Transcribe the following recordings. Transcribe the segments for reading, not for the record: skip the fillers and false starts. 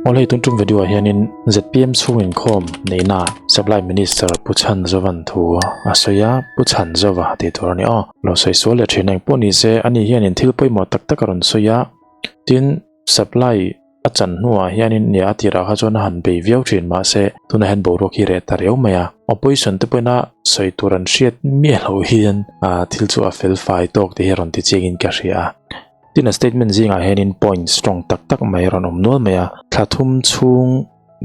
Awle tun tum video ah hianin ZPM chhung inkhawm neihna Supply Minister Pu Chhanzovan thu a sawi a, Pu Chhanzova tih tur a ni aw. Lo sawi sual leh thin eng pawh ni se ani hianin thil pawimawh tak tak a rawn sawi a, tin supply a chan hnuah hianin nia a tirah kha chuan a han bei viau thin mahse tunah hian boruak hi reh ta riau mai a, opposition te pawhin a sawi tur an hriat miah loh hian thil chu a fel fai tawk tih hi a rawn ti chiangin ka hria a. Tin a statement zingah hianin point strong tak tak mai a rawn awm nual mai a, thla thum chhung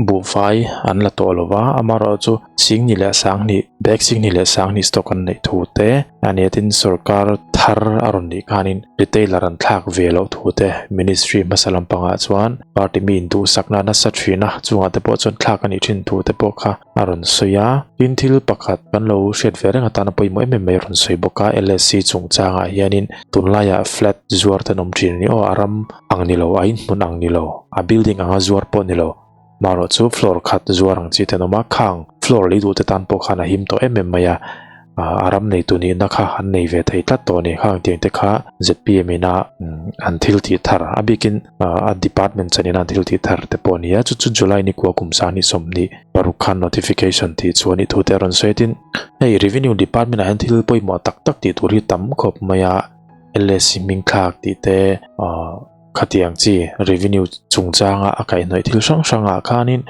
buhfai an la tawh lo va, amaherawhchu Singni leh Sangni bag Singni leh Sangni stock an neih thu te a nia tin sorkar thar a rawn nih khanin retailer an thlak ve loh thu te ministry hmasa lampangah chuan party mi induhsakna nasa thin a chungah te pawh chuan thlak a nih thin thu te pawh kha a rawn sawi a. Tin thil pakhat kan lo hriat ve reng atana pawimawh em em mai a rawn sawi bawk a LSC chungchangah hianin tunlaiah flat zuar te an awm thin a ni aw a ram ang ni lo a inhmun ang ni lo a building anga zuar pawh ni lo. Marawh chu floor khat zuar ang chi te an awm a, khang floor lei duh te tan pawh khan a him tawh em em mai a, a ram neitu nihna kha an nei ve thei tlat tawh a ni. Khang tiang te kha zpm ina an thil tih thar a bikin a department chanin an thil tih thar te pawh a ni a, chu chu July ni kua kum sanghnih sawmhnih paruk khan notification tih chu a nih thu te a rawn sawi a, tin hei revenue department ah hian thil pawimawh tak tak tih tur hi tam khawp mai a, LSC hming thlak tih te Khatiang chi revenue chungchanga a kaihhnawih thil hrang hrangah khanin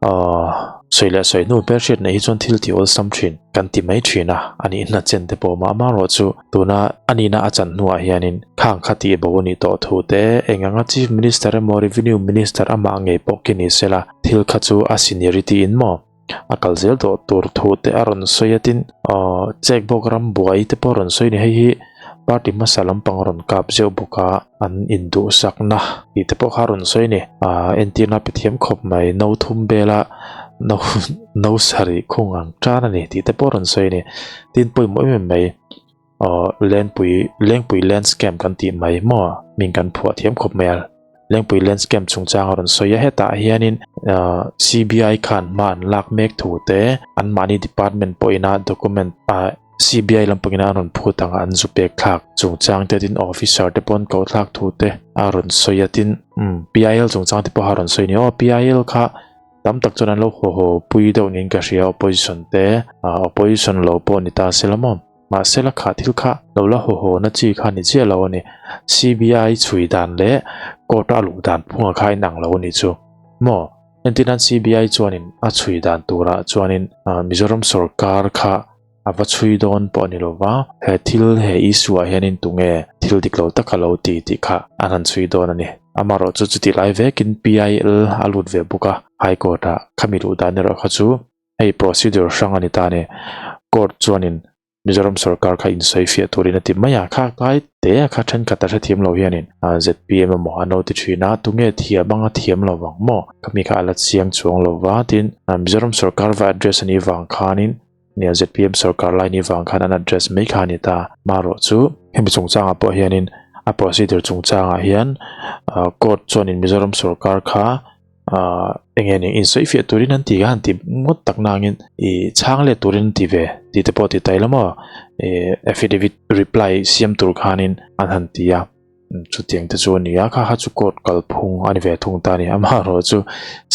ahh sawi leh sawi hnu hmel hriat neih hi chuan thil tih awlsam thin kan ti mai thin a, a nihna chen te pawh mah mah erawh chu tuna a nihna a chan hnuah hianin khang kha tih bo a nih tawh thu te eng anga Chief Minister emaw Revenue Minister amah ngei pawh khi ni sela thil kha chu a seniority in maw a kal zel tawh tur thu te a rawn sawi a tin ahh check bawk ram buai te pawh a rawn sawi a ni hei hi party hmasa lampang a rawn kap zeuh bawk a an induhsakna tih te pawh kha a rawn sawi a ni ahh entirna pe thiam khawp mai no thum bela no no sarih khung ang tan a ni tih te pawh a rawn sawi a ni tin pawimawh em em mai Aw Lengpui Lengpui Land Scam kan tih mai maw min kan phuah thiam khawp mai a Lengpui Land Scam chungchang a rawn sawi a hetah hianin ah CBI khan hma an lak mek thu te anmahni department pawhina document ah CBI lampangina an rawn phut ang a an zu pek thlak chungchang te tin officer te pawh an koh thlak thu te a rawn sawi a tin umm PIL chungchang te pawh a rawn sawi a ni aw PIL kha Tam tak chuan an lo haw haw pui deuh niin ka hria opposition te ah opposition lo pawh ni ta sela maw mahse la kha thil kha lo la haw haw na chi kha ni chiah lo a ni CBI chhui dan leh court a luh dan phunga kha inang lo a nih chu maw entir nan CBI chuanin a chhui dan turah chuanin ah Mizoram sorkar kha a va chhui dawn pawh a ni lo va he thil he issue ah hianin tunge thil dik lo taka lo ti tih kha an han chhui dawn a ni. Amaherawhchu chuti lai vekin PIL a lut ve bawk a, High Court ah khami luh dan erawh kha chu hei procedure hrang a ni ta a ni. Court chuanin Mizoram sorkar kha insawi fiah turin a ti mai a, kha tlai te a kha thenkhat a hrethiam lo hianin zpm emaw an lo ti thin a, tunge thiam anga thiam lo vang maw? Khami kha a la chiang chuang lo va, tin Mizoram sorkar va address a nih vang khanin Nia zpm sorkar lai ni vang khan an address mai kha a ni ta. Marawh chu hemi chungchangah pawh hianin a procedure chungchangah hian court chuanin Mizoram sorkar kha eng nge ni insawi fiah turin an ti a han ti ngawt tak nangin ih chhang let turin an ti ve tih te pawh ti ta ila maw ih affidavit reply siam tur khanin an han ti a chutiang te chu a ni a kha kha chu court kalphung a ni ve thung ta a ni. Amaherawhchu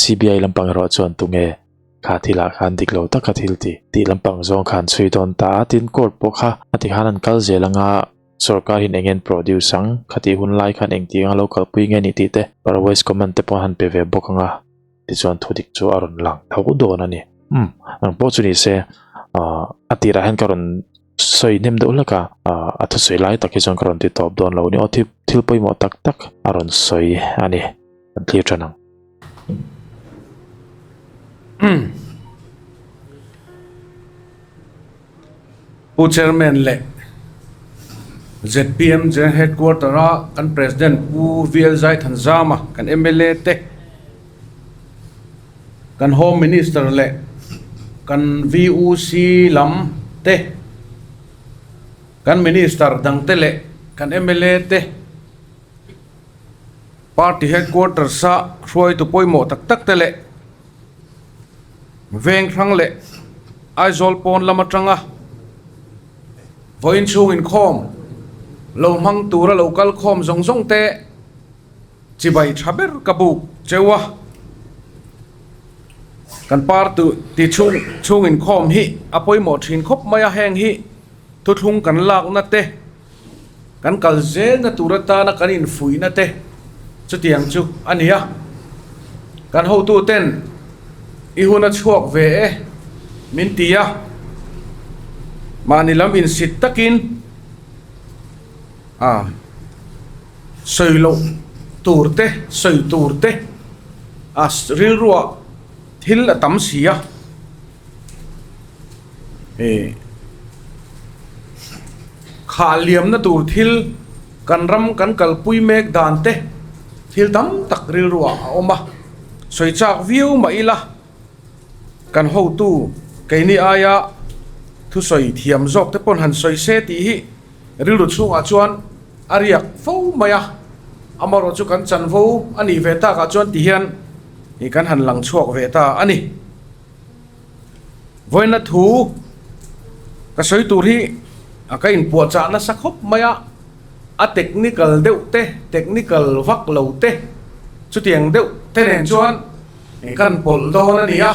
CBI lampang erawh chuan tunge Kha thilah khan dik lo taka thil ti tih lampang zawng khan chhui dawn ta a, tin court pawh kha a ti khan an kal zel anga sorkar hian eng nge an produce ang, khatih hun lai khan engti anga lo kalpui nge ni tih te Parwez comment te pawh an han pe ve bawk anga tichuan thu dik chu a rawn lang tho dawn a ni. Umm ang pawh chu ni se ahh a tirah hian ka rawn sawi hnem deuh hlek a, ahh a thusawi lai tak hi chuan ka rawn ti tawp dawn lo a ni aw thil pawimawh tak tak a rawn sawi a ni. Kan thlir tan ang. Pu Chairman leh zpm General Headquarter a kan President Pu VL Zaithanzama kan mla te, kan Home Minister leh kan VUC lam te, kan Minister dang te leh kan mla te, Party headquarters a hruaitu pawimawh tak tak te leh veng hrang leh Aizawl pawn lam atanga vawiin chhung inkhawm lo hmang tura lo kal khawm zawng zawng te chibai tha ber ka buk cheu a. Kan party ti chhung chhung inkhawm hi a pawimawh thin khawp mai a, heng hi thuthlung kan lakna te, kan kal zelna tur atana kan infuihna te chutiang chu a ni a. Kan hotu ten i hun a chhuak ve e min ti a, mahni lam insit takin a sawi loh tur te sawi tur te a rilruah thil a tam si a. Ih khah liamna tur thil kan ram kan kalpui mek dan te thil tam tak rilruah a awm a, sawi chak viau mah ila kan hotu keini aia thusawi thiam zawk te pawn han sawi se tih hi rilru chhungah chuan a riak fo mai a, amaherawhchu kan chanvo a nih ve takah chuan ti hian ih kan han lang chhuak ve ta a ni. Vawiina thu ka sawi tur hi ka inpuahchah nasa khawp mai a, a technical deuh te, technical vak lo te chutiang deuh te nen chuan kan pawlh dawn a ni a,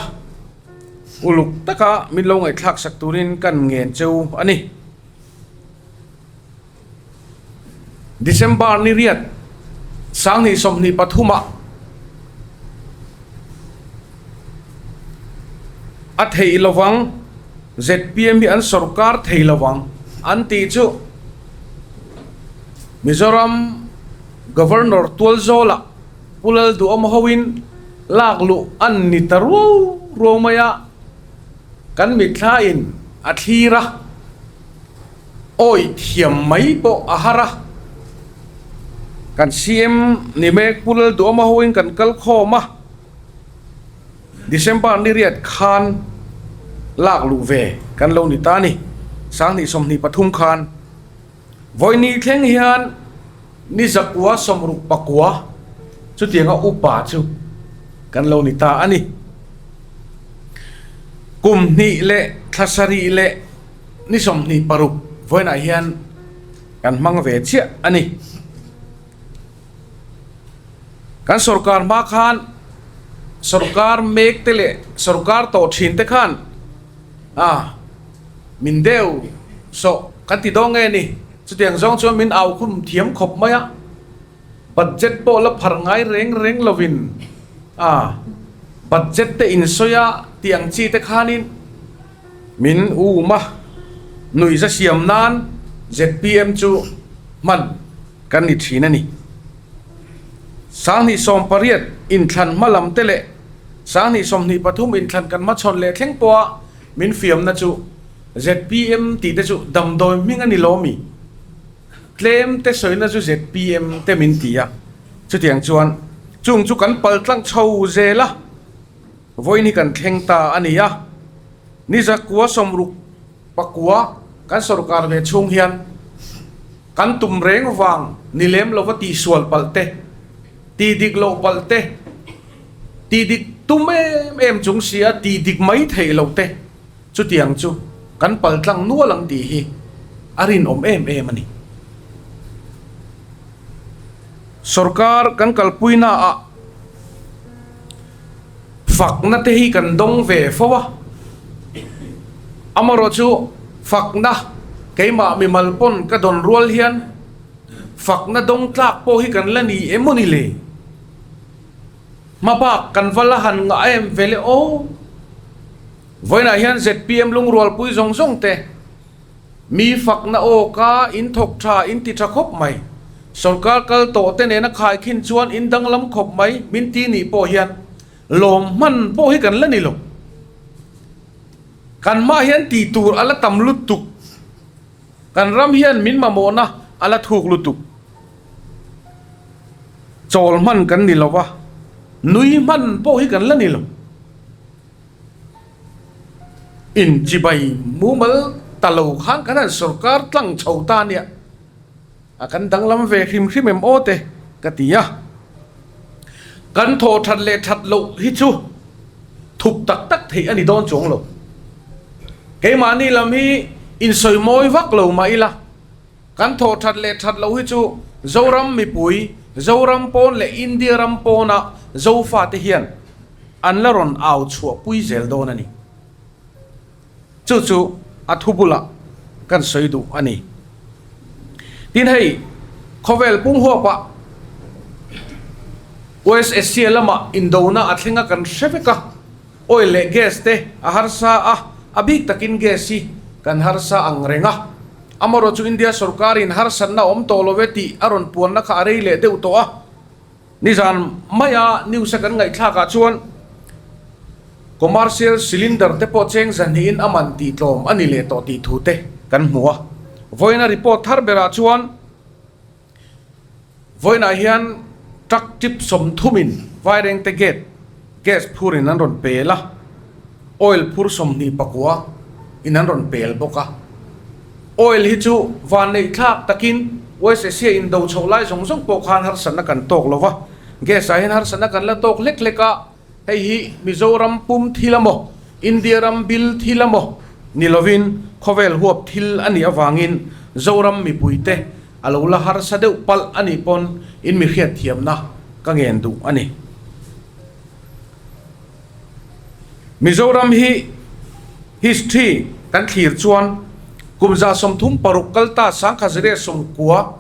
uluk taka min lo ngaihthlak sak turin kan ngen cheu a ni. December ni riat sanghnih 23 ah a theih lovang zpm hi an sorkar thei lovang an tih chu Mizoram Governor Tualzawla Pu Lalduhawm hoin lak luh an ni ta ruau ruau mai a, kan mitthla in a thlir a. Awi thiam mai pawh a har a, kan CM ni mek Pu Lalduhawma hoin kan kal khawm a, December ni riat khan lak luh ve kan lo ni ta a ni, 2023 khan vawiini thleng hian ni zakua 69 chutianga upa chu kan lo ni ta a ni. Kum hnih leh thla sarih leh. Ni 26 vawiinah hian kan hmang ve chiah a ni. Kan sorkar hma khan sorkar mek te leh sorkar tawh thin te khan a min deuh sawh kan ti dawn nge ni. Chutiang zawng chuan min au khum thiam khawp mai a. Budget pawh la phar ngai reng reng lovin a budget te insawi a tih ang chi te khanin min um a, nuihza siam nan zpm chu hman kan ni thin a ni. 2018 inthlan hma lam te leh 2023 inthlan kan hmachhawn leh thleng pawha min fiamna chu zpm tih te chu damdawi hming a ni lo mi? Tlem te sawina chu zpm te min ti a, chutiang chuan chung chu kan pal tlang chho zel a, vawiin hi kan thleng ta a ni a, ni zakua 69 kan sorkar ve chhung hian kan tum reng vang ni lem lova tihsual palh te, tih dik loh palh te, tih dik tum em em chung si a tih dik mai theih loh te, Chutiang chu kan pal tlang nual ang tih hi a rinawm em em a ni. Sorkar kan kalpuinaah fakna te hi kan dawng ve fo a, amaherawh chu fakna keimah mimal pawn ka dawn rual hian fakna dawng tlak pawh hi kan la ni em maw ni le? Hmabak kan va la han ngah em ve le aw. Vawiinah hian zpm lungrualpui zawng zawng te mi fakna aw ka in thawk tha in ti tha khawp mai. Sorkar kal tawh te nena khaikhin chuan in danglam khawp mai min ti nih pawh hian lawm hman pawh hi kan la ni lo. Kan hmah hian tih tur a la tam lutuk. Kan ram hian min mamawhna a la thuk lutuk. Chawl hman kan ni lo va, nui hman pawh hi kan la ni lo. Inchibai mumal ta lo khan kan han sorkar tlang chho ta nia, a kan danglam ve hrim hrim em aw te ka ti a. Kan thaw that leh that loh hi chu thup tak tak theih a ni dawn chuang lo. Keimahni lam hi insawi mawi vak lo mah ila. Kan thawh that leh that loh hi chu Zoram mipui, Zoram pawn leh India ram pawna Zofate hian. an la rawn au chhuahpui zel dawn a ni. Chu chu a thu bulah kan sawi duh a ni. Tin hei, khawvel pum huapah West Asia lamah indona a thleng a kan hre vek a, oil leh gas te a harsa a, a bik takin gas hi kan harsa ang reng a. Amarawh chu India sorkarin harsatna a awm tawh lo e tih a rawn puanna kha a rei leh deuh tawh a. Nizan maia news a kan ngaihthlakah chuan commercial cylinder te pawh cheng zahnihin a man tih tlawm a ni leh tawh tih thu te kan hmu a. Vawiina report thar berah chuan vawiinah hian truck trip sawmthumin Vairengte gate gas phurin an rawn pel a, oil phur 29 in an rawn pel bawk a. Oil hi chu vanneihthlak takin West Asia indo chhoh lai zawng zawng pawh khan harsatna kan tawk lo va, gas ah hian harsatna kan la tawk hlek hlek a, hei hi Mizoram pum thil amaw, India ram bil thil amaw ni lovin khawvel huap thil a nih avangin Zoram mipuite a lo la harsa deuh palh a nih pawn in mi hriatthiamna ka ngen duh a ni. Mizoram hi history kan thlir chuan kum 36 kal ta 1990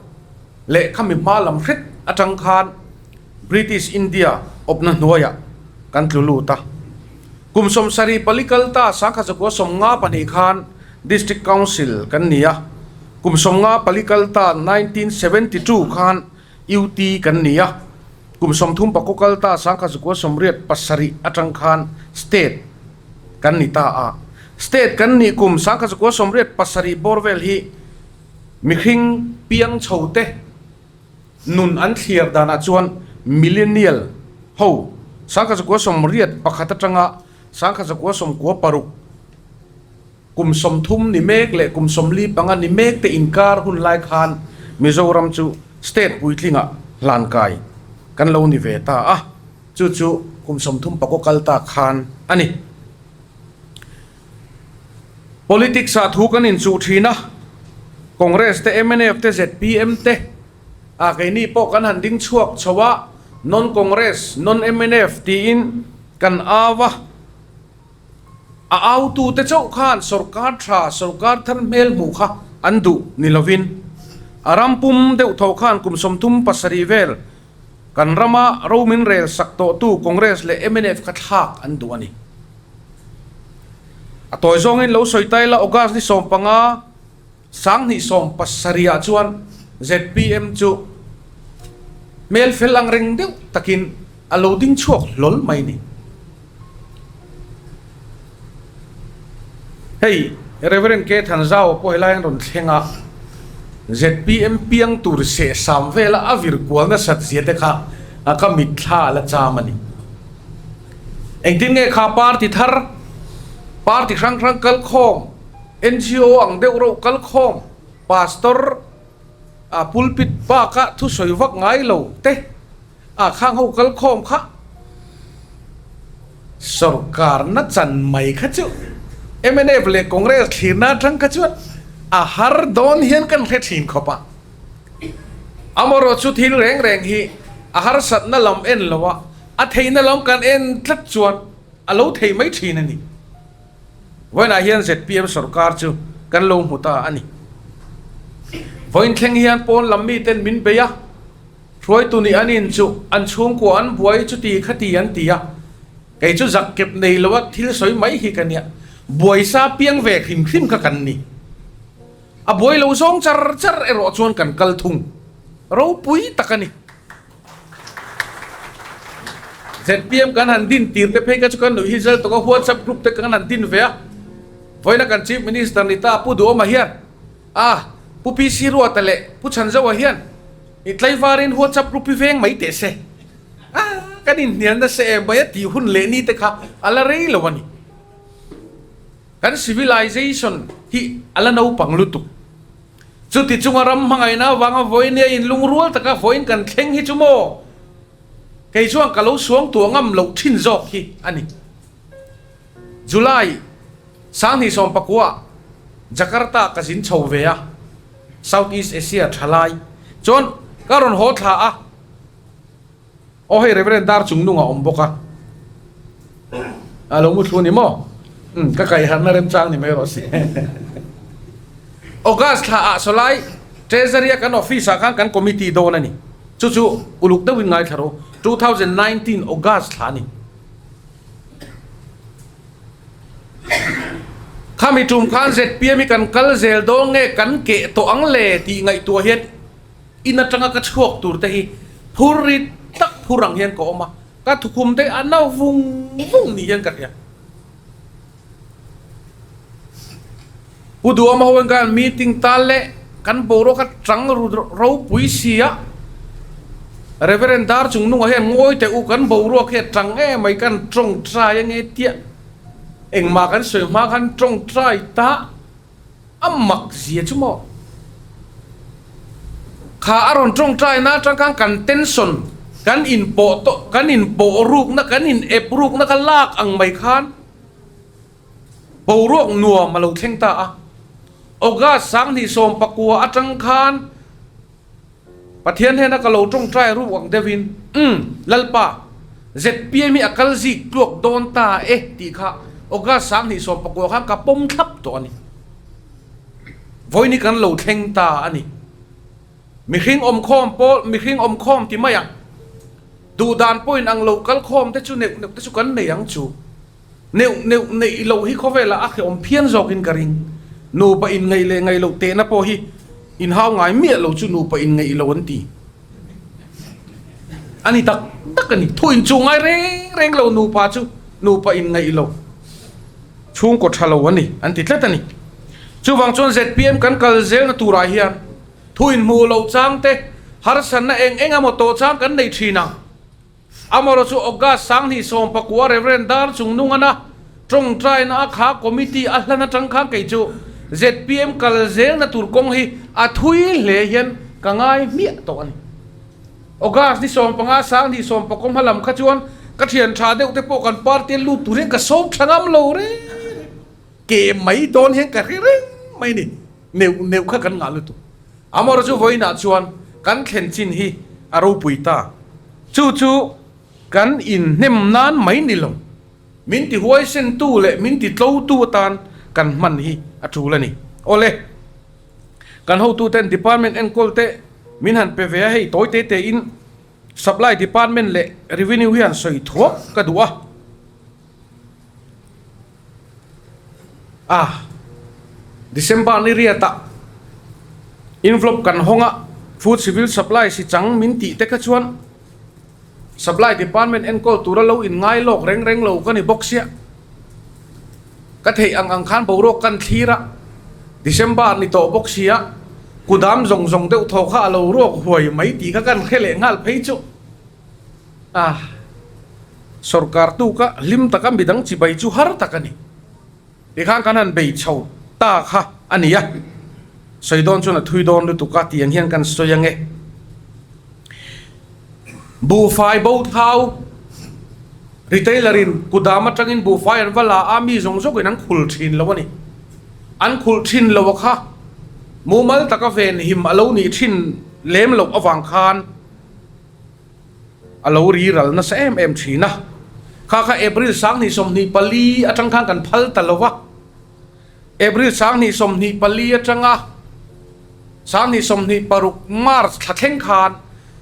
leh khami hma lam hret atang khan British India awpna hnuaiah kan tlu lut a. Kum 74 kal ta 1952 khan District Council kan ni a. Kum 54 kal ta 1972 khan UT kan ni a, kum 34 kal ta 1987 atang khan State kan ni ta a. State kan nih kum 1987 bawr vel hi mihring piang chho te nun an thliar danah chuan Millennial ho 1981 atanga 1996 Kum 30 ni mek leh kum 45 ni mek te inkar hun lai khan Mizoram chu state puitlingah hlankai kan lo ni ve ta a, chu chu kum 34 kal ta khan a ni. Politics ah thu kan inchuh thin a, Congress te, mnf te, zpm te ah keini pawh kan han ding chhuak chho a, non-Congress, non-mnf tiin kan au a. A autute chauh khan sorkar tha, sorkar thar hmel hmuh kha an duh ni lovin, a ram pum deuh tho khan kum 37 vel kan rama ro min rel sak tawhtu Congress leh mnf kha thlak an duh a ni. A tawi zawngin lo sawi tai la August ni 15, 2017 ah chuan zpm chu hmel fel ang reng deuh takin a lo ding chhuak hlawl mai ni. Hei Reverend K Thanzau pawh helai an rawn thleng a, zpm piang tur sehsam vela a vir kual nasat zia te kha ka mitthla a la cham a ni. Engtin nge kha party thar, party hrang hrang kalkhawm, NGO ang deuh reuh kal khawm, Pastor a pulpit baka thusawi vak ngai lo te a khang ho kal khawm kha sorkarna chan mai kha chu mnf leh Congress thlirna atang kha chuan a har dawn hian kan hre thin khawp a. Amarawh chu thil reng reng hi a harsatna lam en lo a, a theihna lam kan en tlat chuan a lo thei mai thin a ni. Vawiinah hian zpm sorkar chu kan lo hmu ta a ni. Vawiin thleng hian pawn lam miten min bei a, hruaitu nih an in chu an chhungkua an buai chuti khati an ti a, kei chu zak kep nei loa thil sawi mai hi ka nia, buaisa piang ve hrim hrim kha kan ni. A buai lo zawng char char erawh chuan kan kal thung ropui tak a ni. Zpm kan han din tir te phei kha chu kan nuih hi zel tawk a, WhatsApp group te kan han din ve a, vawiina kan Chief Minister ni ta Pu Duhawma hian a Pu PC Ruata leh Pu Chhanzoa hian i tlaivarin WhatsApp group hi veng mai teh se a, kan inhnial nasa em mai a tih hun leh ni te kha a la rei lo a ni. Kan civilization hi a la naupang lutuk. Chuti chunga ram hmangaihna avanga vawiin nia inlungrual taka vawiin kan thleng hi chu maw? Kei chuan ka lo suang tuah ngam loh thin zawk hi a ni. July 2019 Jakarta ka zin chho ve a, South East Asia thalai chuan ka rawn haw thla a. Aw hei Reverend Dar Chungnunga awm bawk a. A lo mu thlu ni maw? Umm ka kaiharna remchang ni mai rawh se. August thla ah sawlai Treasury a kan office ah khan kan committee dawn a ni. Chu chu uluk deuhin ngaithla rawh 2019 August thla a ni. Khami tum khan zpm hi kan kal zel dawn nge kan keh tawh ang le tih ngaihtuah hian in atanga ka chhuak tur te hi phur rit tak phur ang hian ka awm a, ka thukhum te a na vung vung ni hian ka hria. Pu Duhawma ho hian khan meeting tal leh kan boruak a chang ru ropui si a, Reverend Dar Chungnunga hian ngawi teh u kan boruak hi a chang em mai kan tawngtai ange tiah engmah kan sawi hma khan tawngtai ta a mak zia chu maw? Kha a rawn tawngtai na atang khan kan tension kan inpawh tawh kan inpawh rukna kan in ep rukna kha lak ang mai khan Boruak nuam a lo thleng ta a. August 2019 atang khan Pathian hnena ka lo tawngtai ruk ang deuhin, Umm, Lalpa, zpm hi a kal zik tluak dawn ta e tih kha August 2019 khan ka pawm thlap tawh a ni. Vawiin hi kan lo thleng ta a ni. Mihring awmkhawm pawl, mihring awmkhawm ti mai ang. Duhdan pawhin ang lo kalkhawm te chu neuh neuh te chu kan nei ang chu. Neuh neuh neih loh hi khawvelah a hrehawm phian zawkin ka ring. Nupa inngaih leh ngaih loh tehna pawh hi inhau ngai miah lo chu nupa inngaih lo an ti. A ni tak tak a ni. Thu inchuh ngai reng reng lo nupa chu nupa inngaih lo chhungkaw tha lo a ni an ti tlat a ni. Chuvang chuan zpm kan kal zelna turah hian thu inhmuh loh chang te harsatna eng eng emaw tawh chang kan nei thin ang. Amarawh chu August 2019 Rev. Dar Chungnungana tawngtaina a kha committee a hlan atang khan kei chu zpm kal zelna tur kawng hi a thui hle hian ka ngai hmiah tawh a ni. August ni 15 2019 hma lam kha chuan ka thian tha deuh te pawh kan party a lut tur hian ka sawm tha ngam lo reng reng. Ke mai dawn hian ka hre reng mai ni. Neuh neuh kha kan ngah lutuk. Amarawh chu vawiinah chuan kan thlen chin hi a ropui ta. Chu chu kan inhnem nan mai ni lo. Min ti huaisentu leh min ti tlotu atan kan hman hi a tul a ni. Awle, kan hotuten department enkawl te min han pe ve a, hei tawi te tein supply department leh revenue hi han sawi thuak ka duh a. A, December ni riatah envelope kan hawng a, Food Civil Supply si chang min tih te kha chuan Supply Department enkawl tura lo inngai lawk reng reng lo ka ni bawk sia. Ka theih ang ang khan boruak kan thlir a, December ni tawh bawk sia, kudam zawng zawng deuh thaw kha a lo ruak huai mai tih kha kan hre leh nghal phei chu. A, sorkar tuka hlim taka midang chibai chu har tak a ni. Tikhan kan han bei chho ta kha a ni a, sawi dawn chuan a thui dawn lutuk a tih ang hian kan sawi ang e. Buhfai bo thau, retailer in kudam atangin buhfai an va la a, mi zawng zawngin an khul thin lo a ni. An khulh thin lo a kha, mumal taka venhim a lo nih thin lem loh avang khan, a lo ri ral nasa em em thin a, kha kha April 2024 atang khan kan phal ta lo va, April 2024 atanga 2026 March thla thleng khan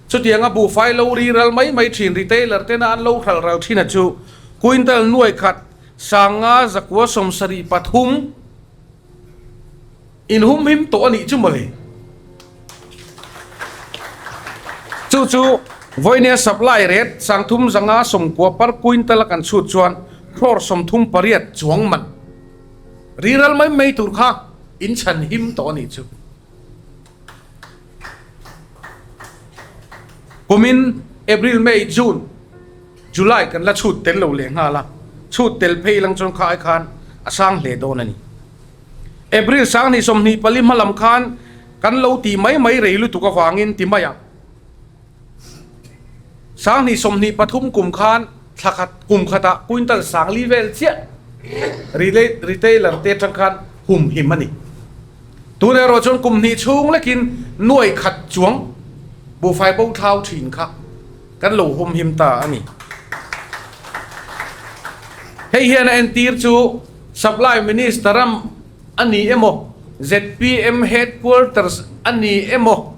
chutianga buhfai lo ri ral mai mai thin retailer tena an lo hral ral thin a chu quintal nuai khat sanga zakua 73 Inhumhim tawh a nih chu mawle. Chu chu vawinia supply rate 390 per quintal a kan chhut chuan crore 38 chuang man riral mai mai tur kha in chhan him tawh a nih chu. Kumin April, May, June, July kan la chhut tel lo leh nghal a, chhut tel phei lang chuan kha ai khan a sang hle dawn a ni. April 2024 hma lam khan kan lo tih mai mai rei lutuk avangin ti mai ang. 2023 kum khan thla khat kum khatah quintal sangli vel chiah retailer te atang khan hum him a ni. Tun erawh chuan kum hnih chhung lekin nuai khat chuang buhfai bo thlau thin kha kan lo hum him ta a ni. Hei hian a entir chu Supply Minister ram a ni emaw, zpm Headquarters a ni emaw,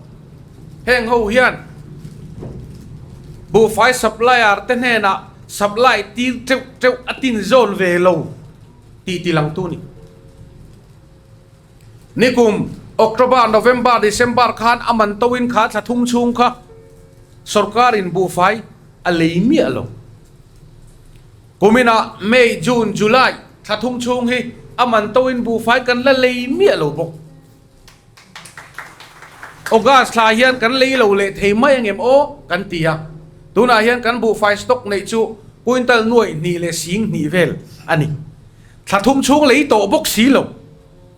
heng ho hian buhfai supplier te hnenah supply tir teuh teuh a tin zawn ve lo tih tilangtu a ni. Nikum October, November, December khan a man toin kha thla thum chhung kha sorkarin buhfai a lei miah lo. Kuminah May, June, July thla thum chhung hi a man toin buhfai kan la lei miah lo bawk. August thla hian kan lei lo leh thei mai angem aw kan ti a, tunah hian kan buhfai stock neih chu quintal nuaih hnih leh sing hnih vel a ni. Thla thum chhung lei tawh bawk si lo,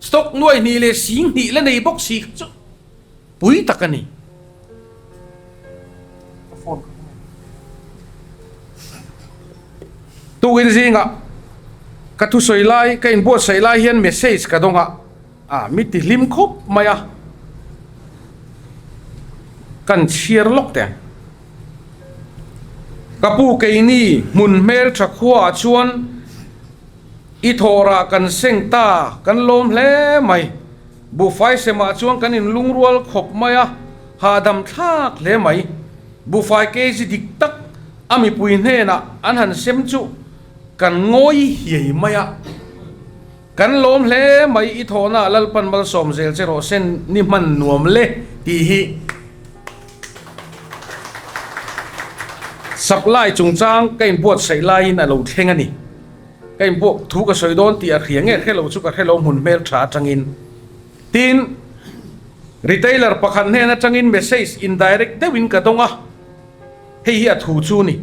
stock nuaih hnih leh sing hnih la nei bawk si kha chu pui tak a ni. Tukin zingah ka thusawi lai, ka inbuatsaih lai hian message ka dawng a. A mi ti hlim khawp mai a, kan chhiar lawk teh ang. Ka pu keini hmun hmel tha khuaah chuan i thawhrah kan seng ta kan lawm hle mai. Buhfai semah chuan kan inlungrual khawp mai a, hahdam thlak hle mai. Buhfai kg dik tak a mipui hnenah an han sem chu kan ngawi hiai mai a. Kan lawm hle mai i thawhna Lalpan malsawm zel che rawh sen ni hman nuam le tih hi supply chungchang ka inbuatsaih laiin a lo thleng a ni. Ka inbuak thu ka sawi dawn tih a hria nge hre lo chu ka hre lo hmun hmel tha atangin. Tin, retailer pakhat hnen atangin message indirect deuhin ka dawng a, hei hi a thu chu ni.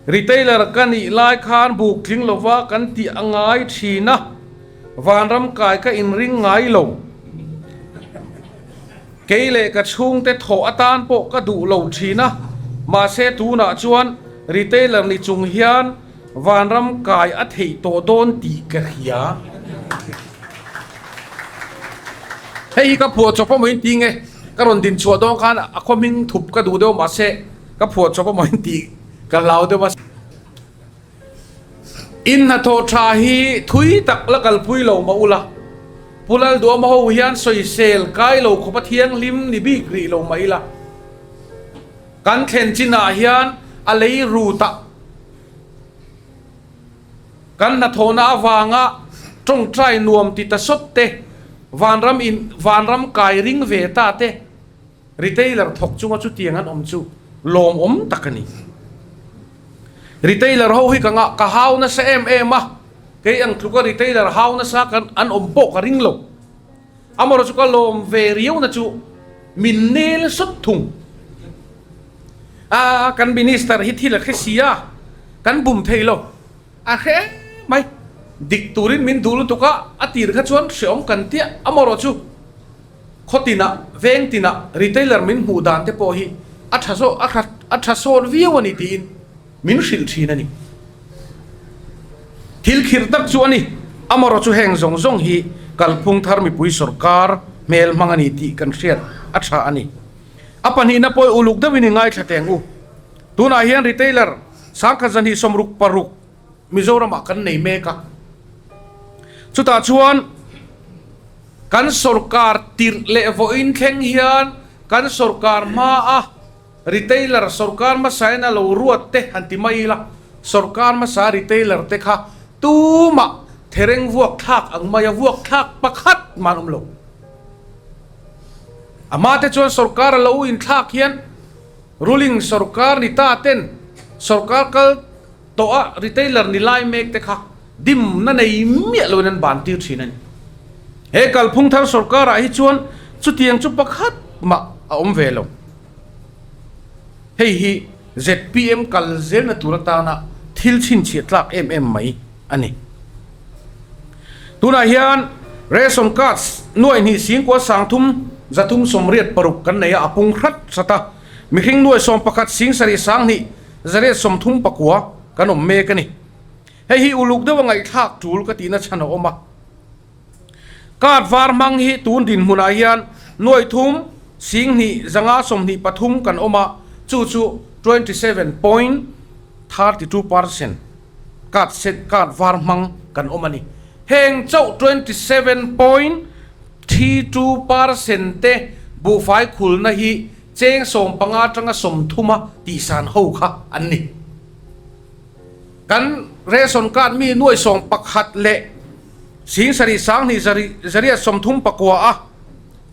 Retailer ka nih lai khan buk tling lova kan tih a ngai thin a, vanram kai ka inring ngai lo. Kei leh ka chhungte thawh atan pawh ka duh lo thin a, mahse tunah chuan retailer ni chung hian vanram kai a theih tawh dawn tih ka hria. Hei hi ka phuah chawp a maw inti nge? Ka rawn din chhuah dawn khan a khaw hming thup ka duh deuh mahse ka phuah chawp a maw inti. Ka hlau deuh a. In hnathawh tha hi thui tak la kalpui lo mah ula, Pu Lalduama ho hian sawisel kai lo khawpa thianghlim ni bik rih lo mah ila, kan thlen chinah hian a lei rut a, kan hnathawhna avanga tawngtai nuam ti ta sawt te, vanram in vanram kai ring ve ta te, Retailer thawk chunga chutiang an awm chu lawmawm tak a ni. Retailer ho hi ka ngah ka hau nasa em em a, kei ang tluka retailer hau nasa kan an awm pawh ka ring lo. Amaherawhchu chu ka lawm ve riau na chu min nel sawt thung. A kan minister hi thil a hre si a, kan bum thei lo. A hre mai. Dik turin min duh lutuk a, a tir kha chuan hreawm kan tia amaherawhchu chu. Khaw tinah, veng tinah retailer min hmuh dan te pawh hi a tha zawk, a tha a tha sawt viau a ni tiin min hrilh thin a ni. Thil khirh tak chu a ni. Amaherawh chu heng zawng zawng hi kalphung thar mipui sawrkar hmel hmang a ni tih kan hriat a tha a ni. A pahnihna pawh uluk deuhin i ngaithla teng u. Tunah hian retailer sangkhat zahnih 66 Mizoramah kan nei mek a. Chutah chuan kan sorkar tirh leh vawiin thleng hian kan sorkar hmaa retailer sorkar hmasain a lo ruat te han ti mai ila, sorkar hmasa retailer te kha tumah thereng vuak thlak ang maia vuak thlak pakhat mah an awm lo. A hma te chuan sorkar a lo inthlak hian ruling sorkar ni ta ten sorkar kal Tawh a retailer ni lai mek te kha dimna nei miah loin an ban tir thin a ni. He kalphung thar sorkar ah hi chuan chutiang chu pakhat mah a awm ve lo. Hei hi zpm kal zelna tur atana thil chhinchhiah tlak em em mai a ni. Tunah hian ration cards nuai hnih singkua sangthum zathum 86 kan nei a, a pung hrat hrat a. Mihring nuai 11 sing sarih 20 139 kan awm mek a ni. Hei hi uluk deuh a ngaihthlak tul ka tihna chhan a awm a. Card var hmang hi tun dinhmunah hian nuai thum 10 523 kan awm a, chu chu 27.32 percent. Card sen, card var hmang kan awm a ni. Heng chauh 27.32% te buhfai khulna hi cheng 15 atanga 30 a tihsan ho kha an ni. Kan ration card mi nuai 11 leh 7 sang hnih zariat 39 a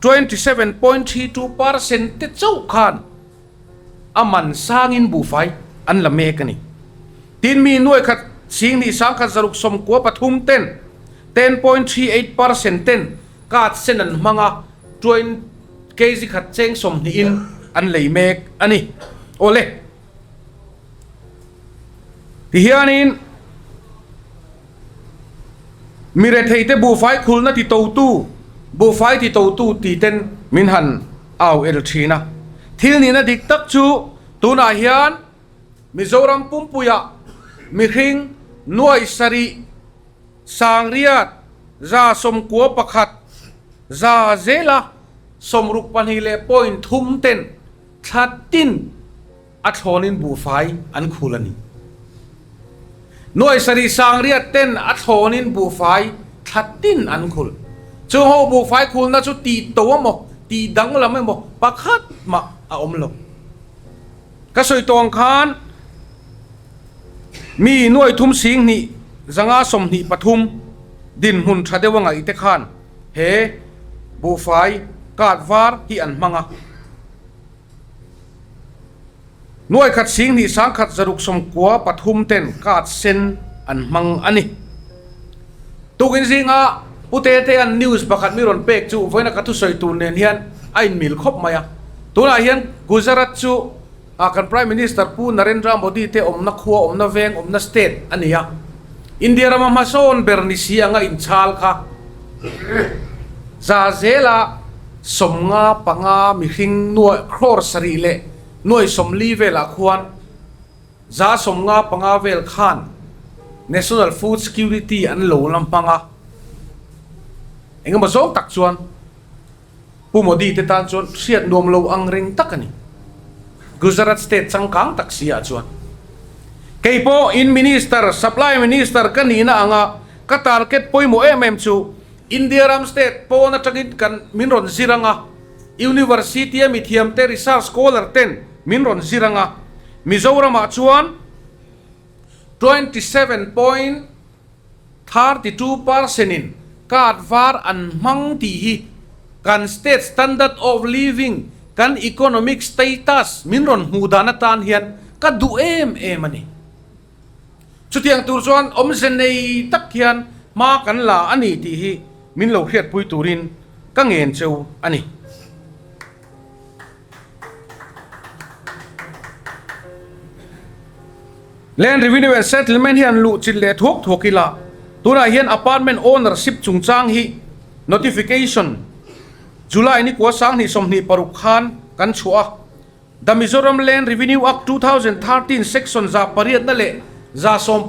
27.32% te chauh khan a man sangin buhfai an la mek a ni. Tin, mi nuai khat 2 sang khat zaruk 93 ten 10.38% ten card sen an hmang a, twen kg khat cheng 20 in an lei mek a ni. Awle. Tihianin mi retheite buhfai khulna ti totu, buhfai ti totu ti ten min han au el thin a. Thil nihna dik tak chu tunah hian Mizoram pumpuiah mihring nuai sarih sangriat 91 za zela 62 leh point thum ten thla tin a thlawnin buhfai an khul a ni. Nuai sarih sangriat ten a thlawnin buhfai thla tin an khul. Chung ho buhfai khulna chu tih to emaw, tih danglam emaw pakhat mah a awm lo. Ka sawi tawng khan mi nuai thum 2 5 523 dinhmun tha deuh a ngaih te khan he buhfai card var hi an hmang a. Nuai khat 2 sang khat zaruk 93 ten card sen an hmang a ni. Tukin zinga Pu Tete an news pakhat mi rawn pek chu vawiina ka thusawi tur nen hian a inmil khawp mai a. Tunah hian Gujarat chu kan Prime Minister Pu Narendra Modi te awmna khua, awmna veng, awmna state a ni a. India rama hmasawn ber ni si anga inchhal kha za zela 55 mihring nuai crore sarih leh nuai 40 velah khuan 55 vel khan National Food Security an lo la hmang a, engemaw zawng tak chuan Pu Modi te tan chuan hriat nuam lo ang reng tak a ni. Gujarat state changkang tak si ah chuan kei pawh in Minister, Supply Minister ka nihna anga ka target pawimawh em em chu India ram state pawn atangin kan min rawn zir anga University a mithiam te research scholar ten min rawn zir anga Mizoram ah chuan 27.32% in card var an hmang tih hi kan state standard of living, kan economic status min rawn hmuh dan atan hian ka duh em em a ni. Chutiang tur chuan awmze nei tak hian hma kan la a ni tih hi min lo hriatpui turin ka ngen cheu a ni. Land Revenue and Settlement hian luh chin leh thuak thuak ila, tunah hian apartment ownership chungchang hi notification July ni kua 2 26 khan kan chhuah a. The Mizoram Land Revenue Act 2013 Section 8 na leh 14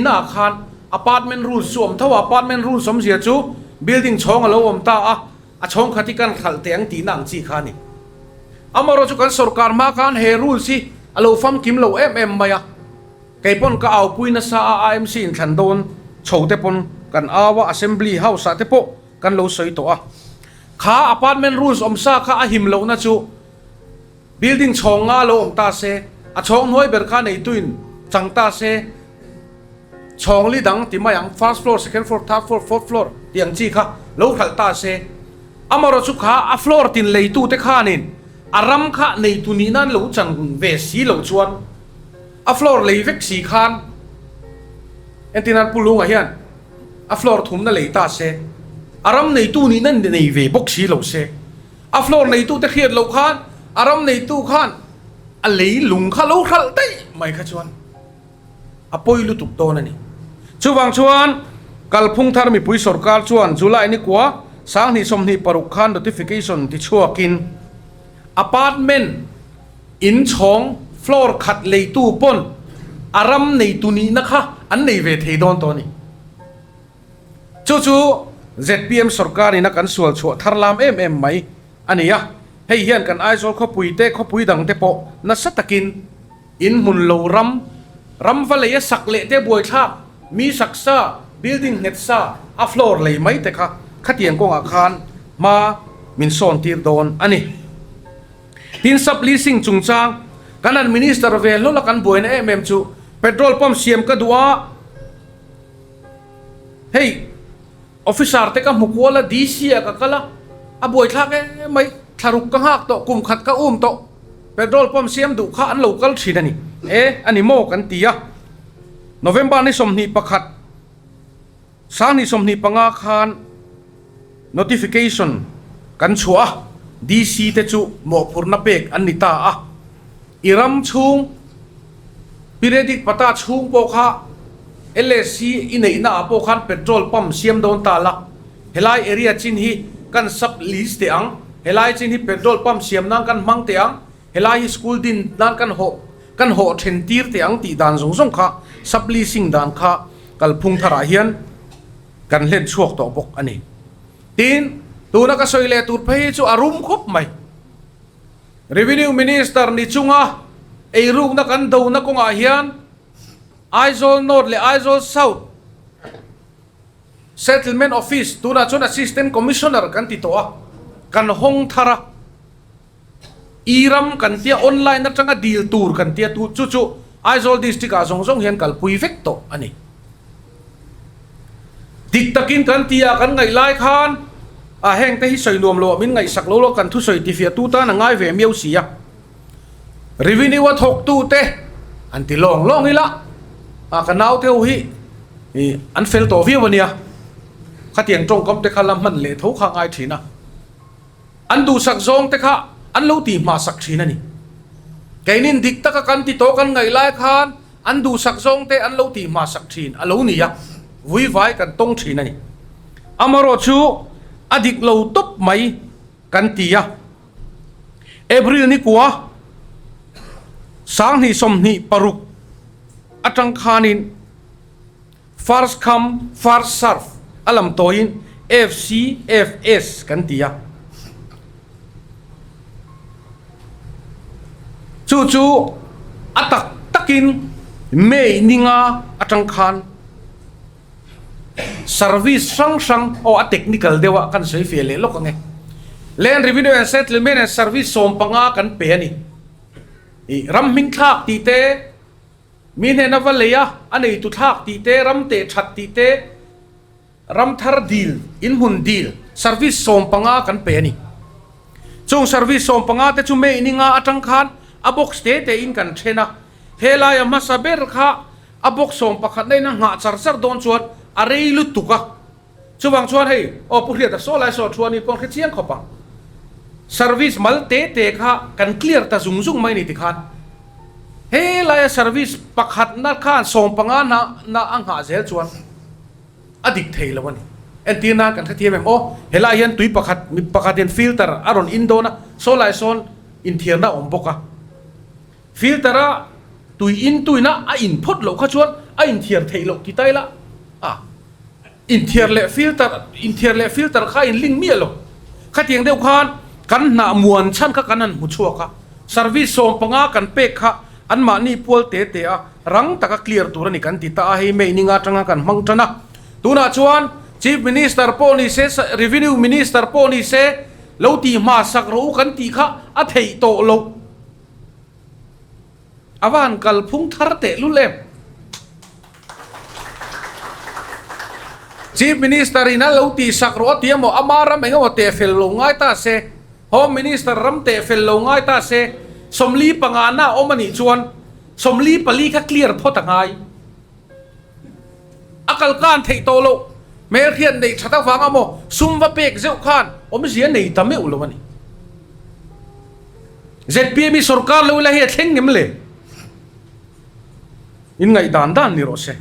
ah khan apartment rules chu awm tho a, apartment rules awmzia chu building chhawng a lo awm ta a, a chhawng khat hi kan hralh teh ang tihna ang chi kha a ni. Amaherawhchu kan sorkar hma khan he rules hi a lo famkim lo em em mai a, kei pawn ka aupui nasa a, AMC inthlan dawn chho te pawn kan au a, Assembly House ah te pawh kan lo sawi tawh a. Kha apartment rules awm sa kha a him lohna chu Building chhawng nga lo awm ta se, a chhawng hnuai ber kha neituin chang ta se, chhawng li dang ti mai ang, first floor, second floor, third floor, fourth floor tih ang chi kha lo hralh ta se, amaherawh chu kha a floor tin leitute khanin a ram kha neitu nih nan lo chan ve si lo chuan a floor lei vek si khan entir nan Pu Lunga hian a floor thumna lei ta se, a ram neitu nih nan nei ve bawk si lo se. A floor neitute hriat loh khan a ram neitu khan a lei lung kha lo hralh daih mai kha chuan a pawi lutuk dawn a ni. Chuvang chuan kalphung thar mipui sorkar chuan July ni kua 2 26 khan notification ti chhuakin apartment in chhawng floor khat leitu pawn a ram neitu nihna kha an nei ve thei dawn tawh a ni. Chu chu zpm sorkarin a kan sual chhuah thar lam em em mai a ni a, hei hian kan Aizawl khawpui te khawpui dang te pawh nasa takin in hmun lo ram Ram va lei a sak leh te buaithlak, mi sak sa, building nghet sa, a floor lei mai te kha khatiang kawngah khan hma min sawn tir dawn a ni. Tin sub leasing chungchang kan han minister ve hlawl a kan buaina em em chu petrol pump siam ka duh a, hei officer te ka hmu kual a, DC ah ka kal a, a buaithlak em mai, thlaruk ka nghak tawh, kum khat ka um tawh, petrol pump siam duh kha an lo kal thin a ni e, a ni maw kan ti a. November ni 21, 2025 khan notification kan chhuah a, DC te chu mawhphurhna pek an ni ta a, i ram chhung periodic pata chhung pawh kha LSC i neihna ah pawh khan petrol pump siam dawn ta la, helai area chin hi kan sub lease teh ang, helai chin hi petrol pump siam nan kan hmang teh ang, helai hi school din nan kan hawh kan hawh then tir teh ang tih dan zawng zawng kha sub leasing dan kha kalphung tharah hian kan hlen chhuak tawh bawk a ni. Tin, tuna ka sawi leh tur phei hi chu a rum khawp mai. Revenue Minister ni chunga eirukna kan dona kawngah hian Aizawl North leh Aizawl South Settlement Office, tunah chuan Assistant Commissioner kan ti tawh a, kan hawng thar a. E-ram kan tia online atanga dil tur kan tia tu chu chu Aizawl District ah zawng zawng hian kalpui vek tawh a ni. Dik takin kan ti a kan ngaih lai khan a heng te hi sawi nuam lo ah min ngaihsak lo lo kan thusawi tifiah tu tan a ngai ve miau si a. Revenue a thawk tu te an ti lawng lawng ila a ka nau te ho hi an fel tawh viau a nia. Khatiang tawngkam te kha la hman leh tho kha a ngai thin a. An duhsak zawng te kha an lo tih hmahsak thin a ni. Keinin dik taka kan ti tawh kan ngaih lai khan an duhsak zawng te an lo tih hmahsak thin a lo ni a, vuivai kan tawng thin a ni. Amarawh chu a dik lo tawp mai kan ti a. April ni kua 2026 atang khanin First come, first serve a lam tawiin FCFS kan ti a. Chu chu a tak takin May ninga atang khan service hrang hrang aw a technical deuh a kan sawi feh leh lawk ang e. Land Revenue and Settlement and Service 15 kan pe a ni. Ih ram hming thlak tih te. Mi hnena va lei a, a neitu thlak tih te, ram teh that tih te, ram thar dil, inhmun dil, service 15 kan pe a ni. Chung service 15 te chu May ni nga atang khan a box te te in kan then a, helaia hmasa ber kha a box 11 na in a nghah char char dawn chuan a rei lutuk a. Chuvang chuan hei, aw Pu Hriata saw lai saw thu a ni pawh an hre chiang khawp ang. Service mal te te kha kan clear ta zung zung mai ni tikhan he laia service pakhatna khan 15 na na a nghah zel chuan a dik thei lo a ni. Entir nan kan hrethiam em aw, helai hian tui pakhat mi pakhatin filter a rawn in dawn a, saw lai sawn inthiarna a awm bawk a. Filter a tui in tuina a in phawt loh kha chuan a inthiar theih loh ti ta ila a. Inthiar leh filter inthiar leh filter kha in link miah lo. Khatiang deuh khan kan hnah muan chhan kha kan han hmu chhuak a, service 15 kan pek kha anmahni pual te te a rang taka clear tur a ni kan ti ta a, hei May ninga atanga kan hmang tan a. Tunah chuan Chief Minister pawh ni se, Revenue Minister pawh ni se lo tih hma sak rawh u kan tih kha a theih tawh loh. A va han kalphung thar teh lul em? Chief Minister in a lo tih sak rawh a ti emaw, ama ram eng emaw teh fel lo ngai ta se, Home Minister ram teh fel lo ngai ta se, 45 na a awm a nih chuan 44 kha clear phawt a ngai. A kalkan theih tawh loh. Hmelhriat neih that avang amaw sum va pek zeuh khan awmzia nei ta meuh lo a ni. Zpm hi sorkar lo ila hi a thleng ngem le? In ngaih dan dan ni rawh se.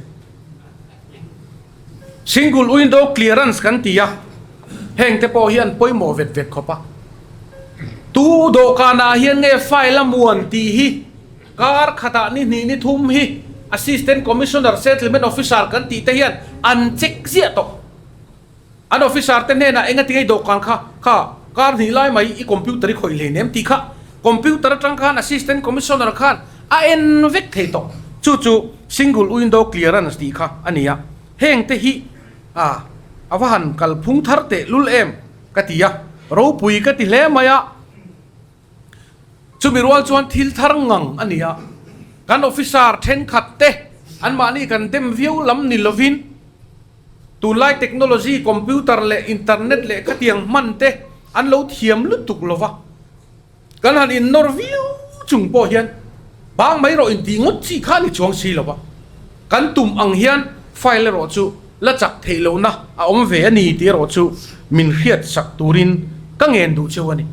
Single window clearance kan ti a, heng te pawh hi an pawimawh vet vet khawp a. Tu dawhkanah hian nge file a muan tih hi kar khatah ni hnih ni thum hi Assistant Commissioner Settlement Officer kan tih te hian an check ziah tawh. An officer te hnenah enga tinge i dawhkan kha kha kar hnih lai mai i computer i khawih hlei nem tih kha computer atang khan Assistant Commissioner khan a en vek thei tawh. Chu chu Single Window Clearance tih kha a ni a, heng te hi a a va han kalphung thar teh lul em ka ti a, ropui ka ti hle mai a. Chumi rual chuan thil thar ngang a ni a, kan officer thenkhat te anmahni kan dem viau lam ni lovin tunlai technology, computer leh internet leh khatiang hman te an lo thiam lutuk lova, kan han innawr viau chung pawh hian bang mai rawh intih ngawt chi kha a ni chuang si lova, kan tum ang hian file erawh chu la chak theih lohna a awm ve a ni tih erawh chu min hriat sak turin ka ngen duh cheu a ni.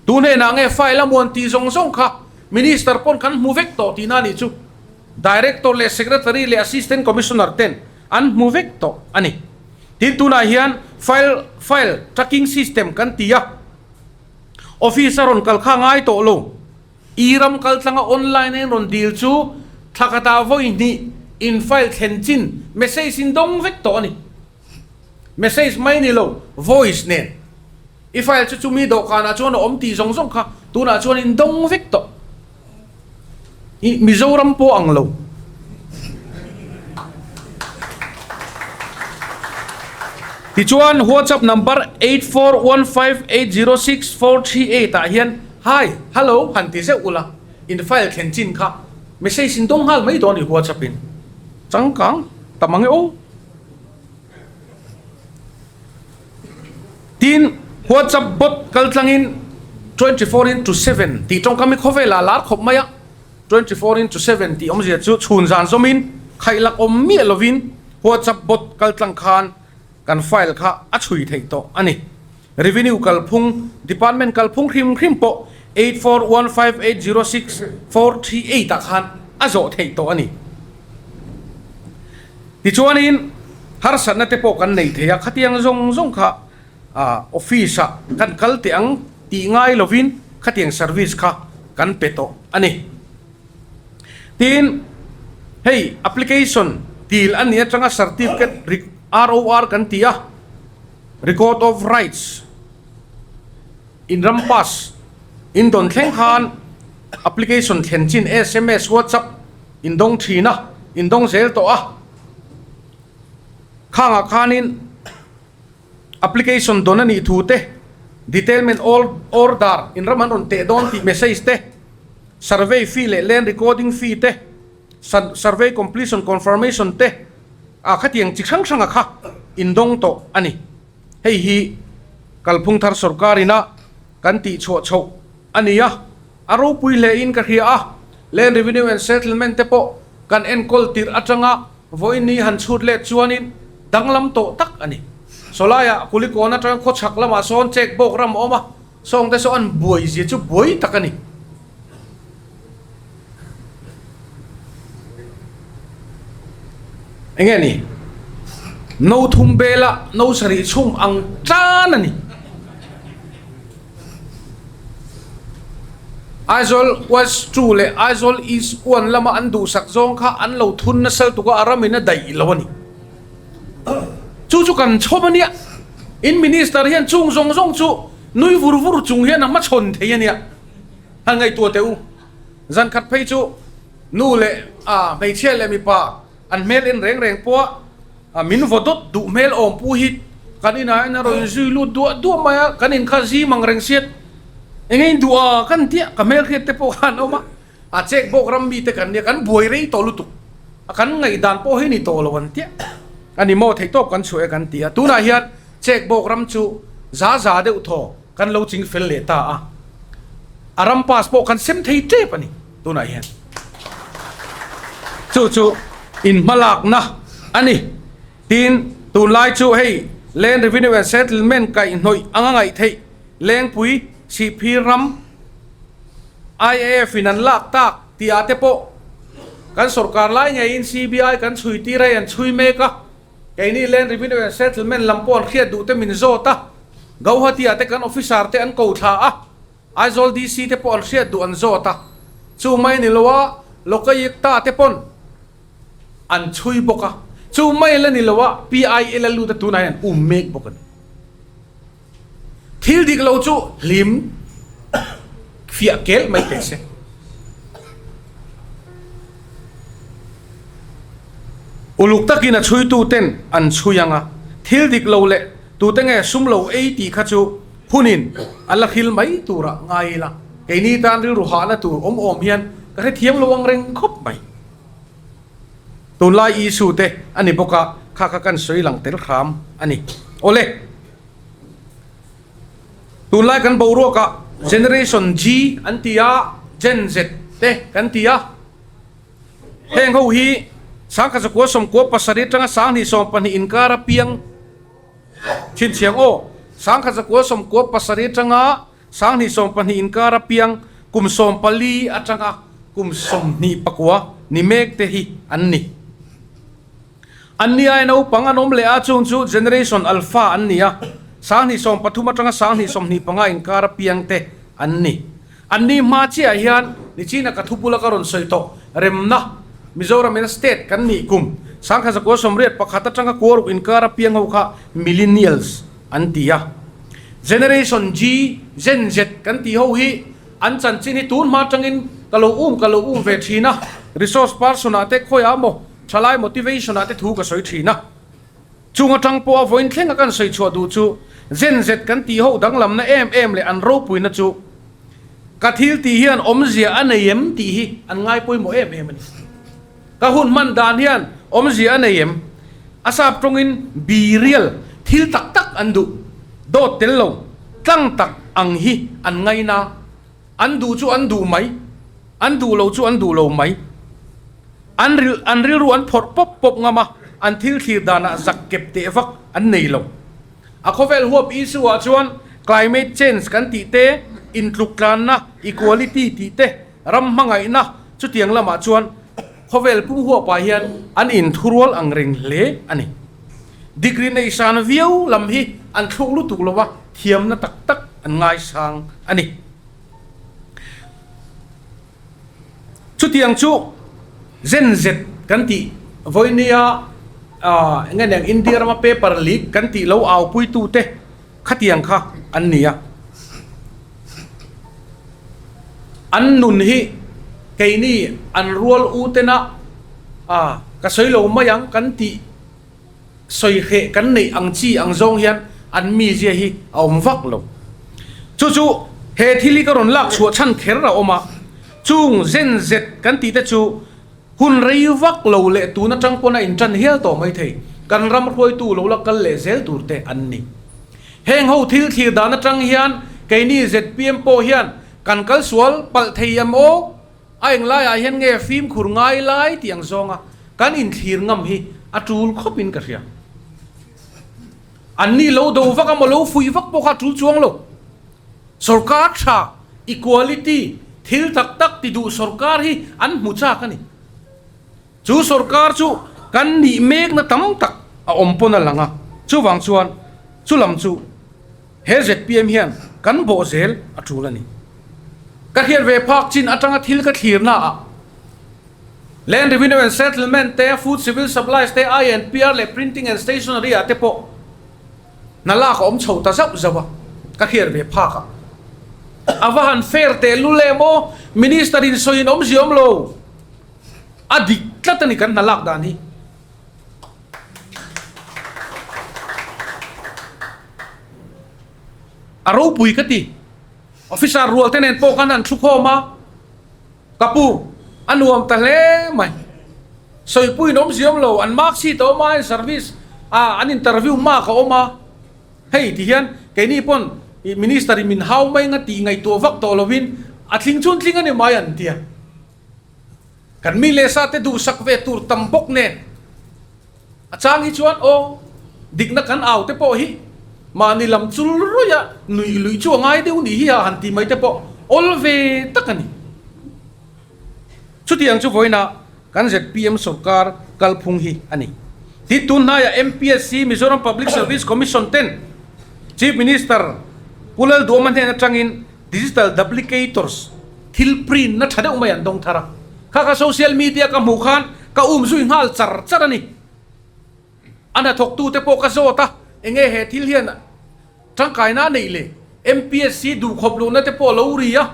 Tu hnenah nge file a muan tih zawng zawng kha Minister pawn kan hmu vek tawh tihna a nih chu Director leh Secretary leh Assistant Commissioner ten an hmu vek tawh a ni. Tin tunah hian file file tracking system kan ti a, office a rawn kal kha ngai tawh lo. I ram kal tlanga online a in rawn dil chu thla khatah vawi hnih in file thlen chin message in dawng vek tawh a ni. Message mai ni lo, voice nen. I file chu chumi dawhkanah chuan a awm tih zawng zawng kha tunah chuan in dawng vek tawh. I Mizoram pawh ang lo. Tichuan WhatsApp number 8415806438 ah hian Hi, Hello han ti zeuh ula, in file thlen chin kha message in dawng nghal mai dawn i WhatsApp in. Changkang ta mang e aw. Tin, WhatsApp bot kal tlangin 24×7 tih tawngkam hi khawvelah lar khawp mai a, 24×7 tih awmzia chu chhun zan zawmin khaihlak awm miah lovin WhatsApp bot kal tlang khan kan file kha a chhui theih tawh a ni. Revenue kalphung, Department kalphung hrim hrim pawh 8415806438 ah khan a zawh theih tawh a ni. Tichuanin harsatna te pawh kan nei thei a, khatiang zawng zawng kha office ah kan kal teh ang tih ngai lovin khatiang service kha kan pe tawh a ni. Tin, hei application dil a nih atanga certificate ROR kan ti a, Record of Rights in ram pass in dawn thleng khan application thlen chin sms, WhatsApp in dawng thin a, in dawng zel tawh a. Khangah khanin application dawn a nih thu te, detailment order in ram an rawn teh dawn tih message te, survey fee leh land recording fee te, Survey completion confirmation te ah khatiang chi hrang hranga kha indawng tawh a ni. Hei hi kalphung thar sorkar ina kan tih chhuah chhoh a ni a, a ropui hle in ka hria a, Land Revenue and Settlement te pawh kan enkawl tirh atanga vawiin ni han chhut let chuanin danglam tawh tak a ni. Sawlaiah Kulikawn atanga khawchhak lamah sawn check bawk ram a awm a, sawngte saw an buai zia chu buai tak a ni. Enge ni? No thum bela no sarih chhum ang tan a ni. Aizawl West 2 leh Aizawl East 1 lama an duhsak zawng kha an lo thun nasal tuk a, a ramin a daih lo a ni. Chu chu kan chhawm a nia. In Minister hian chung zawng zawng chu nui vur vur chung hian a hmachhawn thei a nia. Han ngaihtuah teh u, zan khat phei chu nu leh a hmeichhia leh mipa an hmel en reng reng pawh a min vaw dawt duh hmel awm pu hi kan inah hian a rawn zui lut duah duah mai a, kan in kha zim ang reng siat eng nge in duh a kan tia ka hmelhriat te pawh khan awm a, a chek bawk ram mite kan nia kan buai rei tawh lutuk a kan ngaihdan pawh hi ni tawh lo an tia a ni maw theihtawp kan chhuah e kan ti a, tunah hian chek bawk ram chu za za deuh thaw. Kan lo ching fel leh ta a, a ram pass pawh kan sem thei tep a ni tunah hian. Chu chu inhmalakna a ni. Tin, tunlai chu hei Land Revenue and Settlement kaihhnawih anga ngaih theih Lengpui Sihphir ram IAF in an lak tak tih ah te pawh kan sorkar lai ngeiin CBI kan chhui tir a, an chhui mek a. Keini Land Revenue and Settlement lam pawh an hriat duh te min zawt a, Gauhati ah te kan officer te an ko thla a, Aizawl DC te pawh an hriat duh an zawt a, chu mai ni lo a Lokayukta te pawn an chhui bawk a, chu mai la ni lo a PIL a lut a tunah hian an um mek bawk a ni. Thil dik lo chu hlim fiah kel mai teh se. Uluk takin a chhuituten an chhui ang a, thil dik lo leh tute nge sum lo ei tih kha chu hunin a la hril mai turah ngai ila, keini tan rilru hahna tur awm awm hian ka hrethiam lo ang reng khawp mai. Tunlai issue te a ni bawk a, kha kha kan sawi lang tel hram a ni. Awle! Tunlai kan boruakah Generation G an ti a, Gen Z te kan ti a. Heng ho hi Sangkhat zakua 97 atanga 2012 inkar a piang chhinchhiang aw. Sangkhat zakua 97 atanga 2012 inkar a piang kum 14 atanga kum 29 ni mek te hi an ni. An ni ai naupang an awm leh a, chung chu Generation Alpha an ni a, 2013 atanga 2025 inkar a piang te an ni. An ni hma chiah hian Nichina ka thu bula ka rawn sawi tawh remna Mizoram ina state kan nih kum 1981 atanga kuaruk inkar a piang ho kha Millennials an ti a. Generation G, Gen Z kan tih ho hi an chanchin hi tun hma atangin ka lo um ka lo um ve thin a, resource person ah te khawiah maw thalai motivation ah te thu ka sawi thin a. Chung atang pawha vawiin thleng a kan sawi chhuah duh chu Gen Z kan tih ho danglamna em em leh an ropuina chu ka thil tih hian awmzia a nei em tih hi an ngai pawimawh em em a ni. Ka hun hman dan hian awmzia a nei em? A sap tawngin be real, thil tak tak an duh, dawt tel lo, tlang tak ang hi an ngaina. An duh chu an duh mai, an duh lo chu an duh lo mai. An ril an rilru an phawrh pawp pawp ngam a, an thil thlir danah zak kep teh vak an nei lo. A khawvel huap issue ah chuan climate change kan tih te, intluk tlanna, equality tih te, ram hmangaihna chutiang lamah chuan khawvel pum huapah hian an inthurual ang reng hle a ni. Degree nei san viau lam hi an thluk lutuk lo a, thiamna tak tak an ngaisang a ni. Chutiang chu Gen Z kan tih vawinia eng nge niang India rama paper leak kan tih lo aupuitute khatiang kha an ni a. An nun hi keini an rual u tena ka sawi lo mai ang kan tih sawi hreh kan neih ang chi ang zawng hian an mizia hi a awm vak lo. Chu chu he thil hi ka rawn lak chhuah chhan kher a awm a, chung zen zet kan tih te chu hun rei vak lo leh tun atang pawn a intan hial tawh mai thei, kan ram hruaitu lo la kal leh zel tur te an ni. Heng ho thil thlir dan atang hian keini zpm pawh hian kan kal sual palh thei em aw? A englaiah hian nge fimkhur ngai lai tih ang zawnga kan inthlir ngam hi a tul khawpin ka hria. Anni lo do vak emaw lo fuih vak pawh kha a tul chuang lo. Sorkar tha, equality, thil tak tak ti duh sorkar hi an hmu chak a ni. Chu sorkar chu kan nih mekna tam tak a awm pawn a lang a, chuvang chuan chu lam chu he zpm hian kan bawh zel a tul a ni. Ka hriat ve phak chin atanga thil ka thlirna ah Land Revenue and Settlement te, Food Civil Supplies te, INPR leh Printing and Stationery ah te pawh hna lak a awm chho ta zauh zauh a, ka hriat ve phak ah. A va han fair tehlul em aw, Minister in sawi in awmzia awm lo. A dik tlat a ni kan hna lak dan hi. A ropui ka ti. Officer rual te nen pawh khan an thu khawm a, ka pu a nuam ta hle mai. Sawipuiin awmzia awm lo, an mark sheet a awm a, service a an interview mark a awm a. Hei ti hian keini pawn minister in min hau mai anga tih ngaihtuah vak tawh lovin a tling chhun tling a ni mai an ti a. Kan mi leh sa te duhsak ve tur tam bawk nen a chang hi chuan aw dikna kan au te pawh hi mahni lam chul rawih a nuih luih chu a ngai deuh nih hi a han ti mai te pawh awl ve tak a ni. Chutiang chu vawiinah kan zpm sorkar kalphung hi a ni. Tin tun hnaiah MPSC, Mizoram Public Service Commission ten Chief Minister Pu Lalduhawma hnen atangin Digital Duplicators thil print na tha deuh mai an dawng thar a, kha kha social media ka hmuh khan ka um zui nghal char char a ni. A hnathawk tute pawh ka zawt a, enge he thil hian tangkaina a neih le? MPSC duhkhawp luhna te pawh a lo ri a,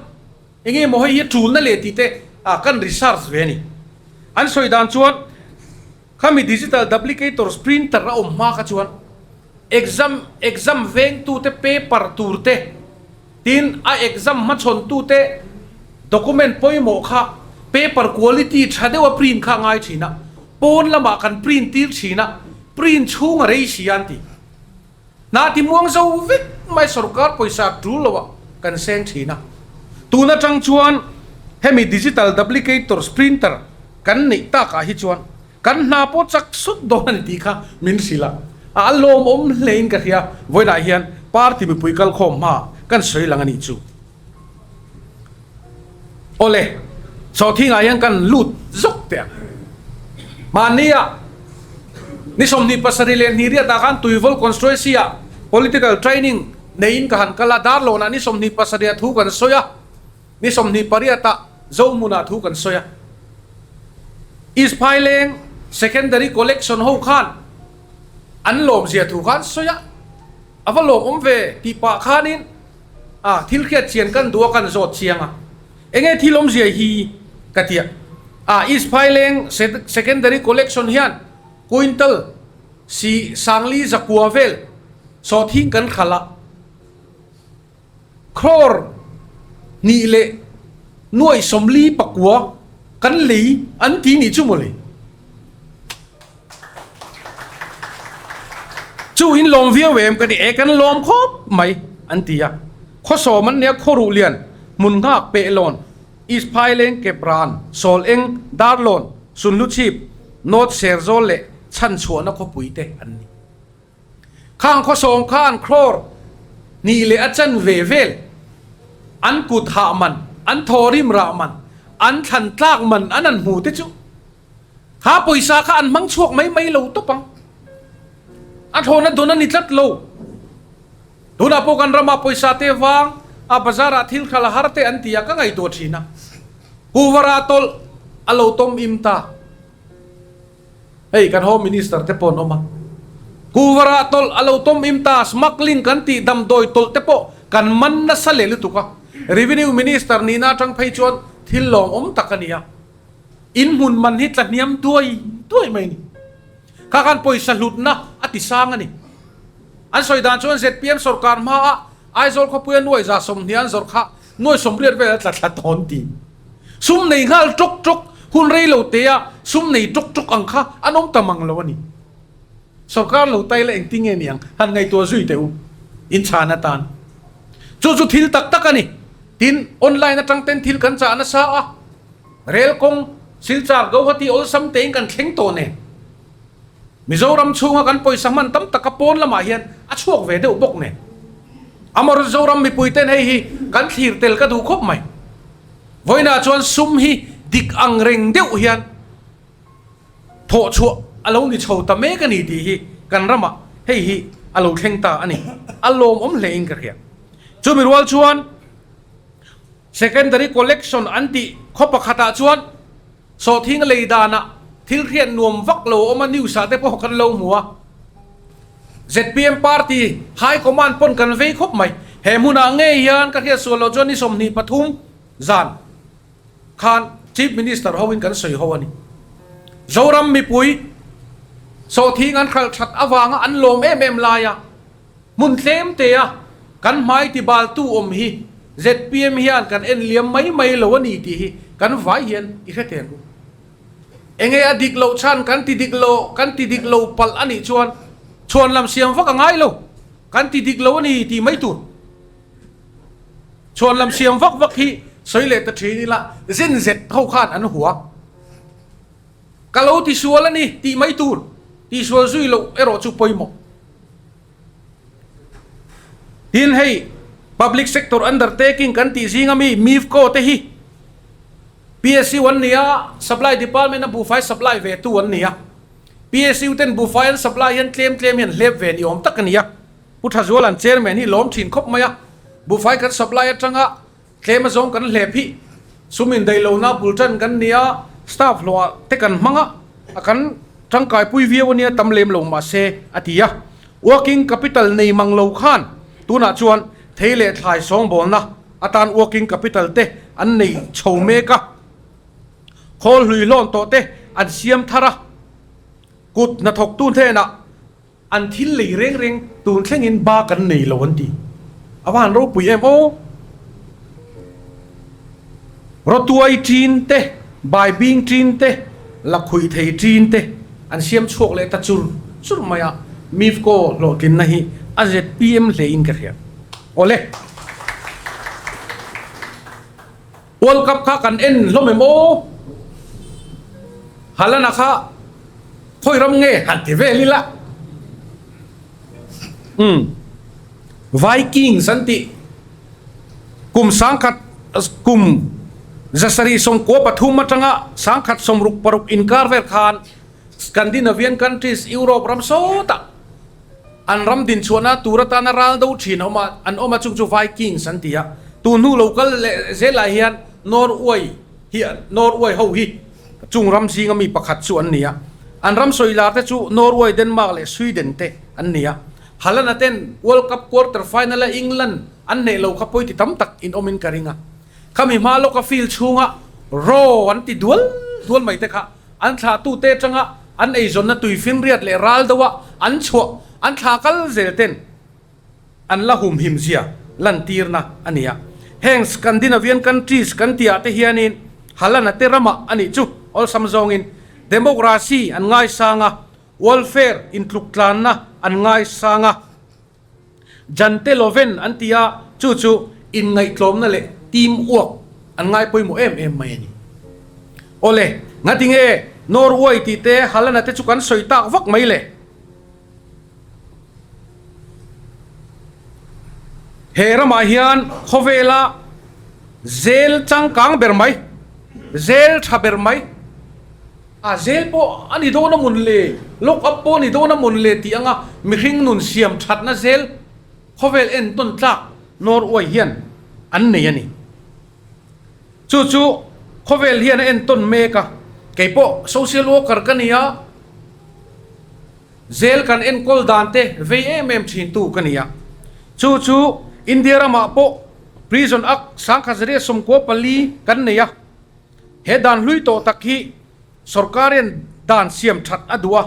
enge maw hei hi a tulna le tih te kan research ve a ni. An sawi dan chuan. Khami digital duplicators printer a awm hma kha chuan exam exam vengtute paper tur te tin a exam hmachhawntute document pawimawh kha paper quality tha deuha print kha a ngai thin a, pawn lamah kan print tir thin a, print chhung a rei si a an ti. Hna ti muang zo vek mai sorkar pawisa tul loah kan seng thin a. Tun atang chuan hemi digital duplicators printer kan neih takah hi chuan kan hna pawh chak sut dawn a ni tih kha min hrilh a. A lawmawm hlein ka hria, vawiinah hian party mipui kalkhawm hma kan sawi lang a nih chu. Awle, sawhthingah hian kan lut zawk teh ang. Mahnia ni 27 leh hnihriatah khan Tuivawl Constituency-ah Political Training neiin ka han kal a, Darlawnah ni 27 ah thu kan sawi a, ni 28 ah Zohmunah thu kan sawi a. East Phaileng Secondary Collection ho khan an lawmzia thu kha an sawi a, a va lawmawm ve tih pah khanin, A, thil hriat chian kan duh a kan zawt chiang a, enge thil awmzia hi ka tia. A, East Phaileng Secondary Collection hian quintal si sangli zakua vel sawhthing kan khalh a, crore hnih leh nuaih 44 kan lei an ti nih chu mawle. Chu in lawm viau em ka ti e kan lawm khawp mai an ti a. Khawsawm an nia khaw ruh lian hmun nghak peh lawn East Phaileng Kepran Sawl Eng Darlawn Sunhluchhip North Serzawl leh Chhanchhuahna khawpui te an ni. Khang khawsawm khan crore hnih leh a chan ve vel an kut hah man an thawrim rah man an thlan tlak man an an hmu te chu Kha pawisa kha an hmang chhuak mai mai lo tawp ang. A thlawhna dawn a ni tlat lo. Tunah pawh kan ramah pawisa te vang a bazar ah thil khalh a har te an ti a ka ngaihtuah thin a. Kuvara tawlh a lo tawm im ta. Hei kan Home Minister te pawh an awm a. Kuvara tawlh a lo tawm im ta, smuggling kan tih damdawi tawlh te pawh kan man nasa leh lutuk a. Revenue Minister nihna atang phei chuan thil lawmawm tak a ni a. In hmun man hi tla hniam duai duai mai a ni. Kha khan pawisa hlutna a ti sang a ni. An sawi dan chuan zpm sorkar hmaah Aizawl khawpuia nuai 120 an zawrh kha nuai 80 vel a tla thla tawn ti. Sum nei nghal tawk tawk, hun rei lo tea sum nei tawk tawk ang kha an awm ta mang lo a ni. Sorkar lo tai la engtin nge niang han ngaihtuah zui teh u in chhan atan. Chu chu thil tak tak a ni. Tin, online atang ten thil kan chah nasa a. Rel kawng Silchar Guwahati awlsam tein kan thleng tawh nen Mizoram chhunga kan pawisa hman tam taka pawn lamah hian a chhuak ve deuh bawk nen Amor Zoram mipui ten hei hi kan thlir tel ka duh khawp mai. Vawiinah chuan sum hi dik ang reng deuh hian thawh chhuah a lo ni chho ta mek a ni tih hi kan ramah hei hi a lo thleng ta a ni. A lawmawm hle in ka hria. Chumi rual chuan. Secondary collection an tih khaw pakhatah chuan sawhthing lei danah thil hriat nuam vak lo a awm a, news ah te pawh kan lo hmu a. Zpm party high command pawn kan vei khawp mai. He hmunah ngei hian ka hriat sual loh chuan ni 23 zan khan Chief Minister hoin kan sawi ho a ni. Zoram mipui sawhthing an hralh that avanga an lawm em em laia Hmun tlem te a kan hmai ti baltu awm hi zpm hian kan en liam mai mai lo a ni tih hi kan vai hian i hre thei ang u. Enge a dik loh chhan kan ti dik lo kan ti dik lo palh a nih chuan chhuan lam siam vak a ngai lo, kan ti dik lo a ni tih mai tur. Chhuan lam siam vak vak hi sawi leh ta thin ila zen zet ho khan an hua. Ka lo tisual a ni tih mai tur, tihsual zui loh erawh chu pawimawh. Tin hei Public Sector Undertaking kan tih zing ami MIFCO te hi PSU an ni a, Supply Department a buhfai supply ve tu an ni a. PSU ten buhfai an supply hian tlem tlem hian hlep ve ni awm tak a ni a. Pu Thazuala'n Chairman hi lawm thin khawp mai a, buhfai kan supply atanga Tlem azawng kan hlep hi sum indaihlohna bul tan kan nia, staff hlawhah te kan hmang a, a kan tangkaipui viau ania tam lem lo mahse a ti a. Working capital nei mang lo khan tunah chuan thei leh thlai sawngbawlna atan working capital te an nei chho mek a, khawl hlui hlawn tawh te an siam thar a. Kut hnathawktu hnenah an thil lei reng reng tun thlengin ba kan nei lo an ti. A va han ropui em aw! Rawtuai ṭin te, baibing ṭin te, lakhuih thei ṭin te an siam chhuak leh ta chur chur mai a, Mifco hlawhtlinna hi a zpm hlein ka hria. Awle! World Cup kha kan en hlawm em aw? Haaland-a kha khawi ram nge han ti vel ila? Umm Vikings an tih kum sangkhat kum 793 atanga 1066 inkar vel khan Scandinavian countries Europe ram sawtah An ram dinchhuahna tur atana ral do thin a awm a, an awm a chung chu Vikings an ti a. Tun hnu lo kal leh zelah hian Norway hi Norway ho hi chung ram zinga mi pakhat chu an ni a. An ram sawi lar te chu Norway, Denmark leh Sweden te an ni a. Haaland-a ten World Cup quarter final-a England an hneh lo kha pawi ti tam tak in awmin ka ring a. Khami hma lawka field chhunga raw an ti dual dual mai te kha An thlahtute atanga an eizawnna tuifinriat leh ral deuha an chhuah an thla kal zel ten an la humhim zia lantirna a ni a. Heng Scandinavian countries kan tihah te hianin Haaland-a te ramah a nih chu awlsam zawngin democracy an ngaisang a, welfare intluktlanna an ngaisang a. Jante Loven an ti a, chu chu inngaihtlawmna leh team work an ngai pawimawh em em mai a ni. Awle, ngati nge Norway tih te Haaland-a te chu kan sawi tak vak mai le? He ramah hian khawvela zel changkang ber mai, zel tha ber mai, A zel pawh a ni dawn a mawn le, lock up pawh a ni dawn a mawn le tih anga mihring nun siam thatna zel khawvel entawn tlak Norway hian an nei a ni. Chu chu khawvel hian a entawn mek a, kei pawh social worker ka ni a, zel kan enkawl dan te vei em em thin tu ka ni a. Chu chu India ramah pawh Prison Act 1994 kan nei a. He dan hlui tawh tak hi sorkarian dan siam that a duh a.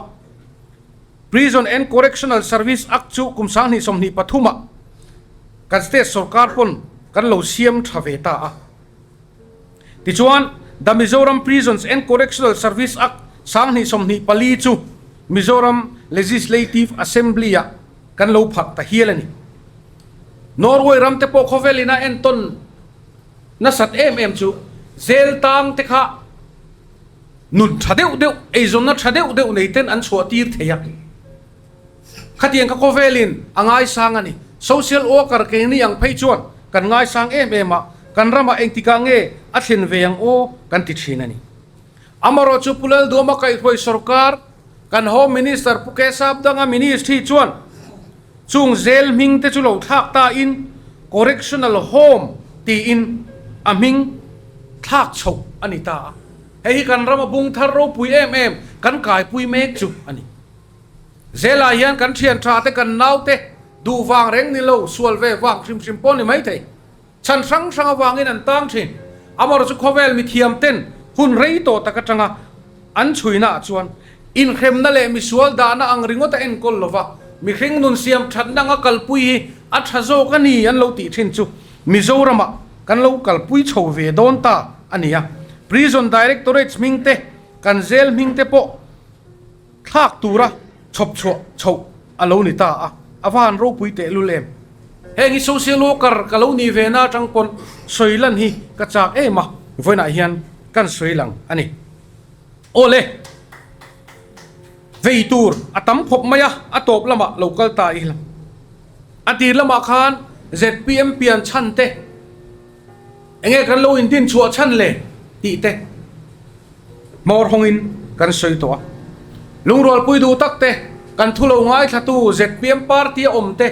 Prison and Correctional Service Act chu kum 2023 ah kan state sorkar pawn kan lo siam tha ve ta a. Tichuan, The Mizoram Prisons and Correctional Service Act 2024 chu Mizoram Legislative Assembly ah kan lo pharh ta hial a ni. Norway ram te pawh khawvel in a entawn Nasat em em chu zel tang te kha nun tha deuh deuh, eizawnna tha deuh deuh nei ten an chhuah tir thei a. Khatiang kha khawvelin a ngaisang a ni. Social worker keini ang phei chuan kan ngaisang em em a, kan ramah engtikah nge a thlen ve ang aw kan ti thin a ni. Amarawh chu Pu Lalduama kaihhruai sorkar kan Home Minister Pu Kesap Danga Ministry chuan Chung zel hming te chu lo thlak ta in Correctional Home tiin a hming thlak chhoh a ni ta a. Hei hi kan rama bung thar ropui em em kan kaipui mek chu a ni. Zelah hian kan thian tha te kan nau te duh vang reng ni lo sual ve vang hrim hrim pawh ni mai thei. Chhan hrang hrang avangin an tang thin. Amarawh chu khawvel mithiam ten hun rei tawh tak atanga an chhuina ah chuan inhremna leh misual dahna ang ringawt a enkawl lova mihring nun siam thatna anga kalpui hi a tha zawk a ni an lo tih thin chu Mizoramah kan lo kalpui chho ve dawn ta a ni a. Prison Directorate hming te, kan jail hming te pawh Thlak tura chhawp chhuah chhoh a lo ni ta a, a va han ropui tehlul em. Heng hi social worker ka lo nih ve na atang pawn sawi lan hi ka chak em a, vawiinah hian kan sawi lang a ni. Aw le, vei tur a tam khawp mai a, a tawp lamah lo kal ta ila. A tir lamah khan zpm pian chhan te, Enge kan lo indin chhuah chhan le tih te hmawr hawngin kan sawi tawh a. Lungrualpui duh tak te, kan thu lo ngaithlatu zpm party a awm te,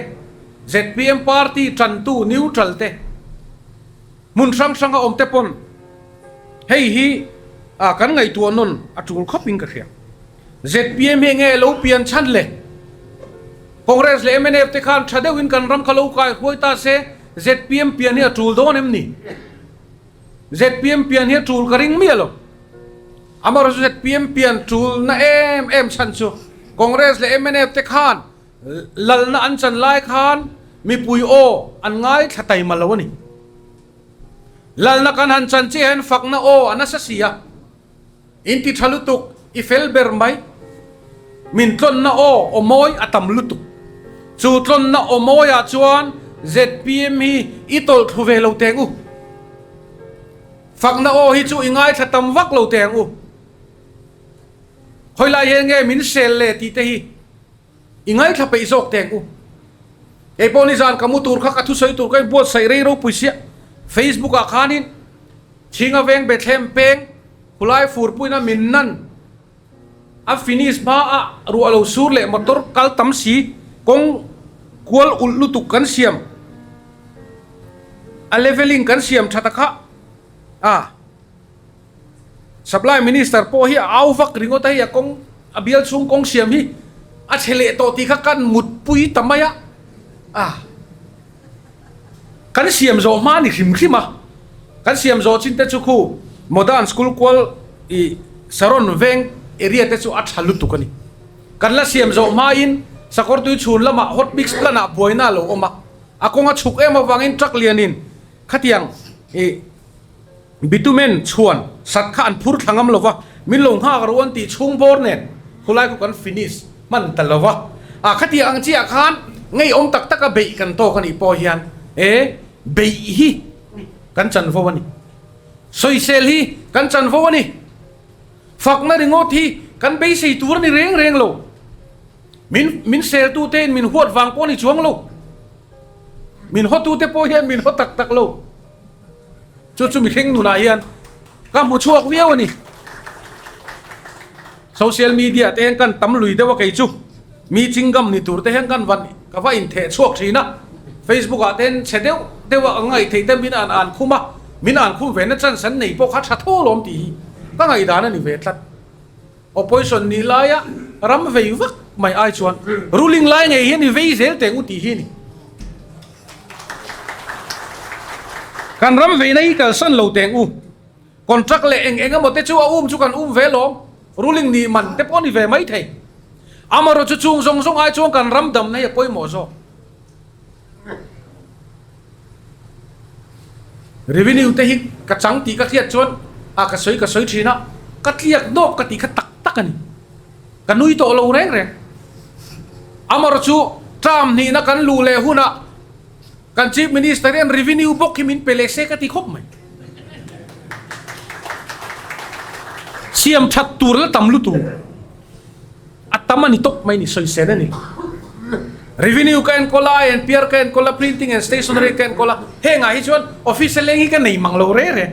zpm party tantu neutral te, hmun hrang hranga awm te pawn hei hi kan ngaihtuah nawn a tul khawpin ka hria. Zpm hi enge lo pian chhan le? Congress leh mnf te khan tha deuhin kan ram kha lo kai hruai ta se zpm pian hi a tul dawn em ni? Zpm pian hi a tul ka ring miah lo. Amaherawhchu zpm pian tulna em em chhan chu Congress leh mnf te khan lalna an chan lai khan mipui aw an ngaithla taima lo a ni. Lalna kan han chan chiah hian fakna aw a nasa si a. In ti tha lutuk, i fel ber mai. Min tlawnna aw aw mawi a tam lutuk. Chu tlawnna aw mawiah chuan zpm hi i tawlh thlu ve lo teng u. Fakna aw hi chu i ngaithla tam vak lo teng u. Khawilai hian nge min sel le tih te hi i ngaithla peih zawk teng u. Kei pawh nizan ka mu tur kha ka thusawi tur ka inbuatsaih rei ropui sia. Facebook ah khanin Chhinga veng Bethlehem peng khulai furpuina min nan a finish hma a ruah lo sur leh motor kal tam si kawng kual ulh lutuk kan siam a leveling kan siam tha ta kha a supply minister pawh hi a au vak ringawt a hei a kawng a bial chhung kawng siam hi a chhe leh tawh tih kha kan mutpui ta mai a a. Kan siam zawh hma ni hrim hrim a, kan siam zawh chin te chu khu Modern School kual i Saron veng area te chu a tha lutuk a ni. Kan la siam zawh hmain Sakawrtui chhun lamah hot mix plant ah buaina a lo awm a, a kawng a chhuk em avangin truck lianin khatiang i Bitumen chhuan sat kha an phur thla ngam lo va, min lo nghak ro an tih chhung bawr nen khulai khu kan finish hman ta lo va. A khatiang ang chiah khan ngeiawm tak taka beih kan tawk a nih pawh hian e beih hi kan chanvo a ni. Sawisel hi kan chanvo a ni. Fakna ringawt hi kan beisei tur a ni reng reng lo. Min min seltute in min huat vang pawh a ni chuang lo. Min hawtute pawh hian min haw tak tak lo. Chu chu mihring nunah hian ka hmu chhuak viau a ni. Social media te hian kan tam lui deuh a kei chu mi chingam ni tur te hian kan van ka va intheh chhuak thin a. Facebook ah te hian chhe deuh deuh a ka ngaih theih te min an an khum a, min an khum ve na chance an nei pawh kha tha tho lawm tih hi ka ngaihdan a ni ve tlat. Opposition nih laia ram vei vak mai ai chuan ruling lai ngei hian i vei zel teh u tih hi a ni. Kan ram veina hi kalsan lo teng u. Contract leh eng eng emaw te chu a um chu kan um ve lawm. Ruling nih man te pawh ni ve mai thei. Amaherawh chu chung zawng zawng ai chuan kan ram damna hi a pawimawh zawk. Revenue te hi ka chang tih ka hriat chuan a ka sawi ka sawi thin a, ka tliak nawk ka tih kha tak tak a ni. Ka nui tawh lo reng reng. Amaherawh chu term hnihna kan luh leh hunah kan Chief Minister hian revenue bawk hi min pe leh se ka ti khawp mai. Siam that tur la tam lutuk. A tam a ni tawp mai ni, sawisel a ni. Revenue ka enkawl a, INPR ka enkawl a, printing and stationery ka enkawl a, hengah hi chuan office a leng hi ka nei mang lo re re.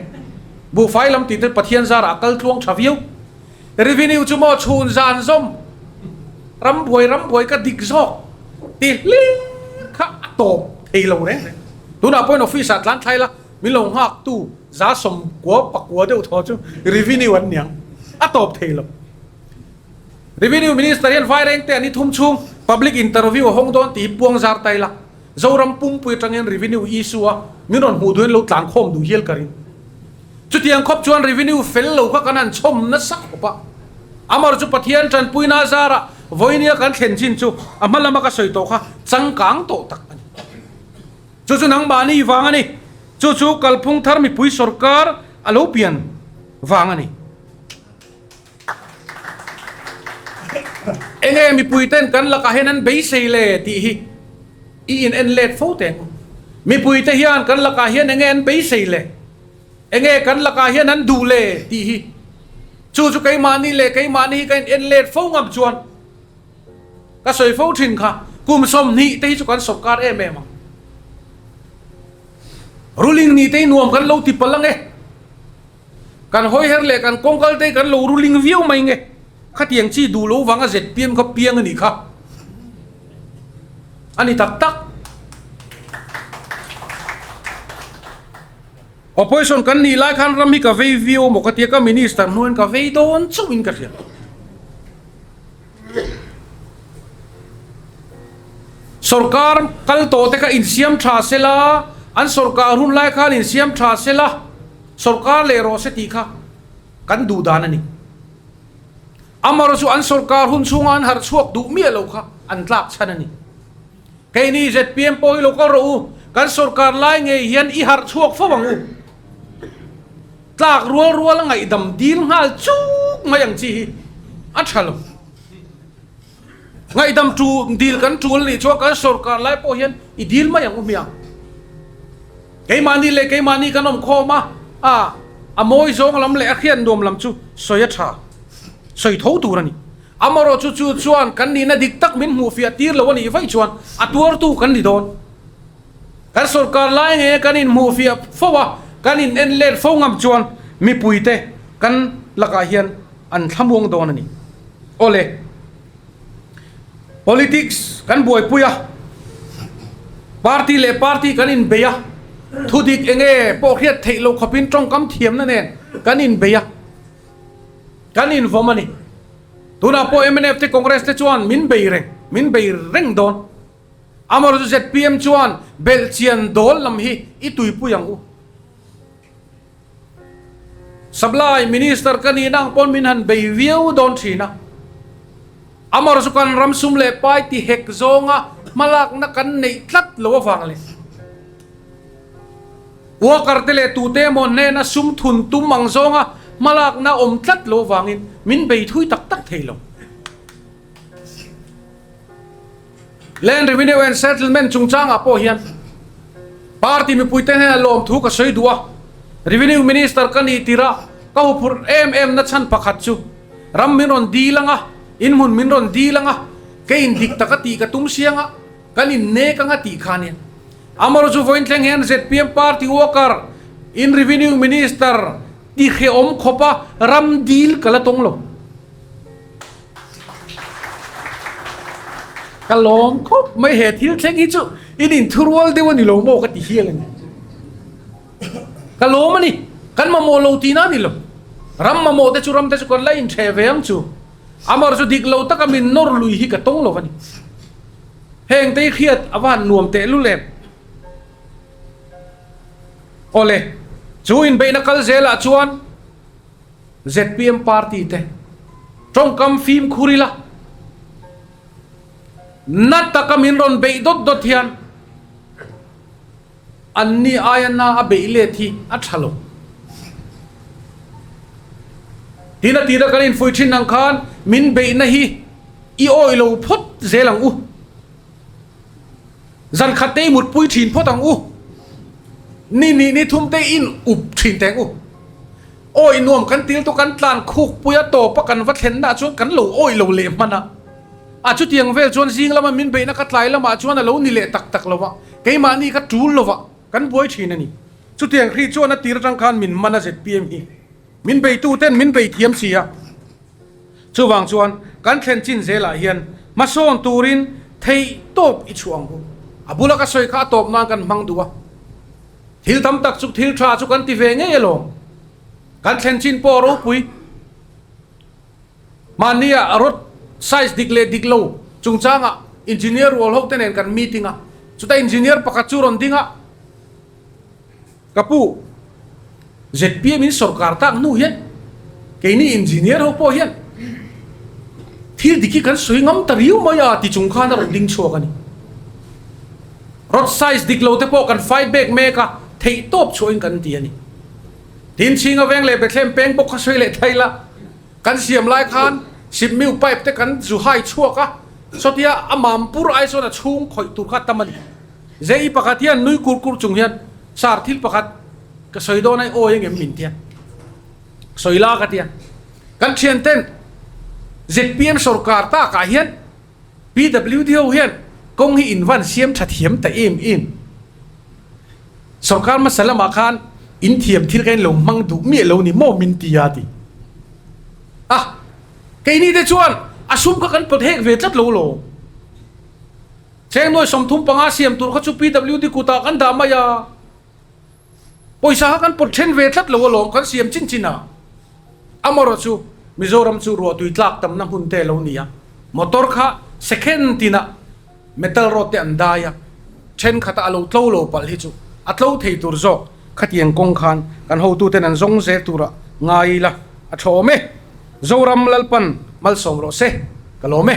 Buhfai lam tih te Pathian zarah a kal tluang tha viau. Revenue chu maw chhun zan zawm, ram buai ram buai ka dik zawk ti hlir kha a tawp thei lo reng reng. Tunah pawhin office ah tlan thlai la, min lo nghak tu za 90 pakua deuh thaw chu revenue an niang, a tawp thei lo. Revenue Minister hian Vairengte an i thum chhung public interview a hawng dawn tih hi puang zar ta ila, Zoram pumpui atang hian revenue issue a min rawn hmuh duhin lo tlan khawm duh hial ka ring. Chutiang khawp chuan revenue fel lo kha kan han chhawm nasa khawp a. Amar chu Pathian tanpuina zarah vawinia kan thlen chin chu a hma lama ka sawi tawh kha changkang tawh tak a ni. Chu chu nangmahni vang a ni. Chu chu kalphung thar mipui sorkar a lo pian vang a ni. Enge mipui ten kan lakah hian an beisei le tih hi i in en let fo teh ang u. Mipui te hian kan lakah hian enge an beisei le? Enge kan lakah hian an duh le tih hi chu chu keimahni leh keimahni hi ka in en let fo ngam chuan ka sawi fo thin kha kum 20 te hi chu kan sawrkar em em ang. Ruling ni te hi nuam kan lo ti palh ang e. Kan hawi her leh kan kawng kal te kan lo ruling viau mai nge? Khatiang chi duh lo vanga zpm kha piang a nih kha. A ni tak tak. Opposition kan nih lai khan ram hi ka vei viau maw ka tia ka minister hnuaiin ka vei dawn chauhin ka hria. Sorkar kal tawh te kha insiam tha sela, an sorkar hun lai khan insiam tha sela, sorkar leh rawh se tih kha kan duh dan a ni. Amarawh chu an sorkar hun chhunga an harh chhuak duh miah lo kha an tlak chhan a ni. Keini zpm pawh hi lo kal rawh u, kan sorkar lai ngei hian i harh chhuak fo ang u. Tlak rual rual a ngaihdam dil nghal chuk mai ang chi hi a tha lo. Ngaihdam tu dil kan tul nih chuan kan sorkar lai pawh hian i dil mai ang u hmiang. Keimahni leh keimahni kan awm khawm a, a a mawi zawng lam leh a hriat nuam lam chu sawi a tha, sawi tho tur a ni. Amarawh chu chu chuan kan nihna dik tak min hmuh fiah tir lo a nih vaih chuan a tuartu kan ni dawn. Kan sorkar lai nge kan inhmuh fiah fo a, kan in en let fo ngam chuan mipuite kan lakah hian an thlamuang dawn a ni. Awle, politics kan buaipui a, party leh party kan inbei a, thudik enge pawh hriat theih loh khawpin tawngkam thiamna nen kan inbei a, kan invawm a ni. Tunah pawh mnf te Congress te chuan min bei reng, min bei reng dawn. Amaherawhchu zpm chuan belhchian dawl lam hi i tuipui ang u. Supply Minister ka nihna ang pawn min han bei viau dawn thin a. Amaherawhchu chu kan ram sum leh pai ti hek zawnga hmalakna kan neih tlat lo avang leh worker te leh tute emaw hnena sum thun tum ang zawnga hmalakna awm tlat lo avangin min bei thui tak tak thei lo. Land Revenue and Settlement chungchangah pawh hian party mipuite hnenah lawmthu ka sawi duh a, Revenue Minister ka nih tirh a ka huphurh em em na chhan pakhat chu ram min rawn dil anga, inhmun min rawn dil anga, kei indik taka tih ka tum siang a, kan innek anga tih kha ania. Amaherawhchu chu vawiin thleng hian zpm party worker in Revenue Minister ti hrehawm khawpa ram dil ka la tawng lo. Ka lawm khawp mai he thil thleng hi chu in inthurual deuh a ni lo maw ka ti hial a ni. Ka lawm a ni, kan mamawh lo tihna a ni lo. Ram mamawh te chu ram te chu kan la intheh ve ang chu. Amaherawhchu chu dik lo taka min nawr lui hi ka tawng lo a ni. Heng te hi hriat a va han nuam tehlul em. Awle, chu inbeihna kal zelah chuan. Zpm party te tawngkam fimkhur ila, na taka min rawn beih dawt dawt hian anni aia na a beih let hi a tha lo. Tin a tira kan infuih thin ang khan min beihna hi i awih lo phawt zel ang u. Zan khat te i mutpui thin phawt ang u. Ni nih ni thum te in up thin teng u. Awi nuam kan til tu kan tlan khuk pui a tawp a kan va thlen na chuan kan lo awi lo leh hman a. A chutiang vel chuan zing lama min beihna ka tlai lamah chuan a lo ni leh tak tak lo va, keimahni ka tul lo va, kan buai thin a ni. Chutiang hri chuan a tir atang khan min man a zpm hi. Min beitu ten min bei thiam si a. Chuvang chuan kan thlen chin zelah hian hmasawn turin theih tawp i chhuah ang u. A bula ka sawi kha a tawp nan kan hmang duh a. Thil tam tak chu thil tha chu kan ti ve ngei alawm. Kan thlen chin pawh a ropui. Mahnia rod size dik leh dik lo chungchangah engineer rual ho te nen kan meeting a, chutah engineer pakhat chu rawn ding a, Ka pu, zpm in sorkar tak hnu hian keini engineer ho pawh hian thil dik hi kan sawi ngam ta riau mai a ti chung khan a rawn ding chhuak a ni. Rod size dik lo te pawh kan fight back mek a, theih tawp chhuahin kan ti a ni. Tin Chhinga Veng leh Bethlehem peng bawk kha sawi leh thei la, kan siam lai khan Sipmiu pipe te kan zu hai chhuak a, sawtia a mampur ai sawn a chhung khawih tur kha tam a ni. Zei pakhat hian nui kur kur chung hian sar thil pakhat ka sawi dawn ai awi engem min tia sawi la ka tia kan thian ten zpm sorkar takah hian PWD ho hian kawng hi in van siam tha thiam ta em em sorkar hmasa lamah khan in thiam thil kha in lo hmang duh miah lo ni maw min tia ti a keini te chuan a sum kha kan pawt hek ve tlat lo lo. Cheng nuai 35 siam tur kha chu PWD kutah kan dah mai a, pawisa kha kan pawt then ve tlat lo alawm kan siam chin chin a. Amaherawh chu Mizoram chu ruahtui tlak tamna hmun te lo ni a, motor kha second tinah metal road te an dai a, thenkhatah a lo tlo lo palh hi chu a tlo thei tur zawk khatiang kawng khan kan hotuten an zawng zel turah ngai ila a tha awm e. Zoram Lalpan. Malsawm rawh se, ka lawm e.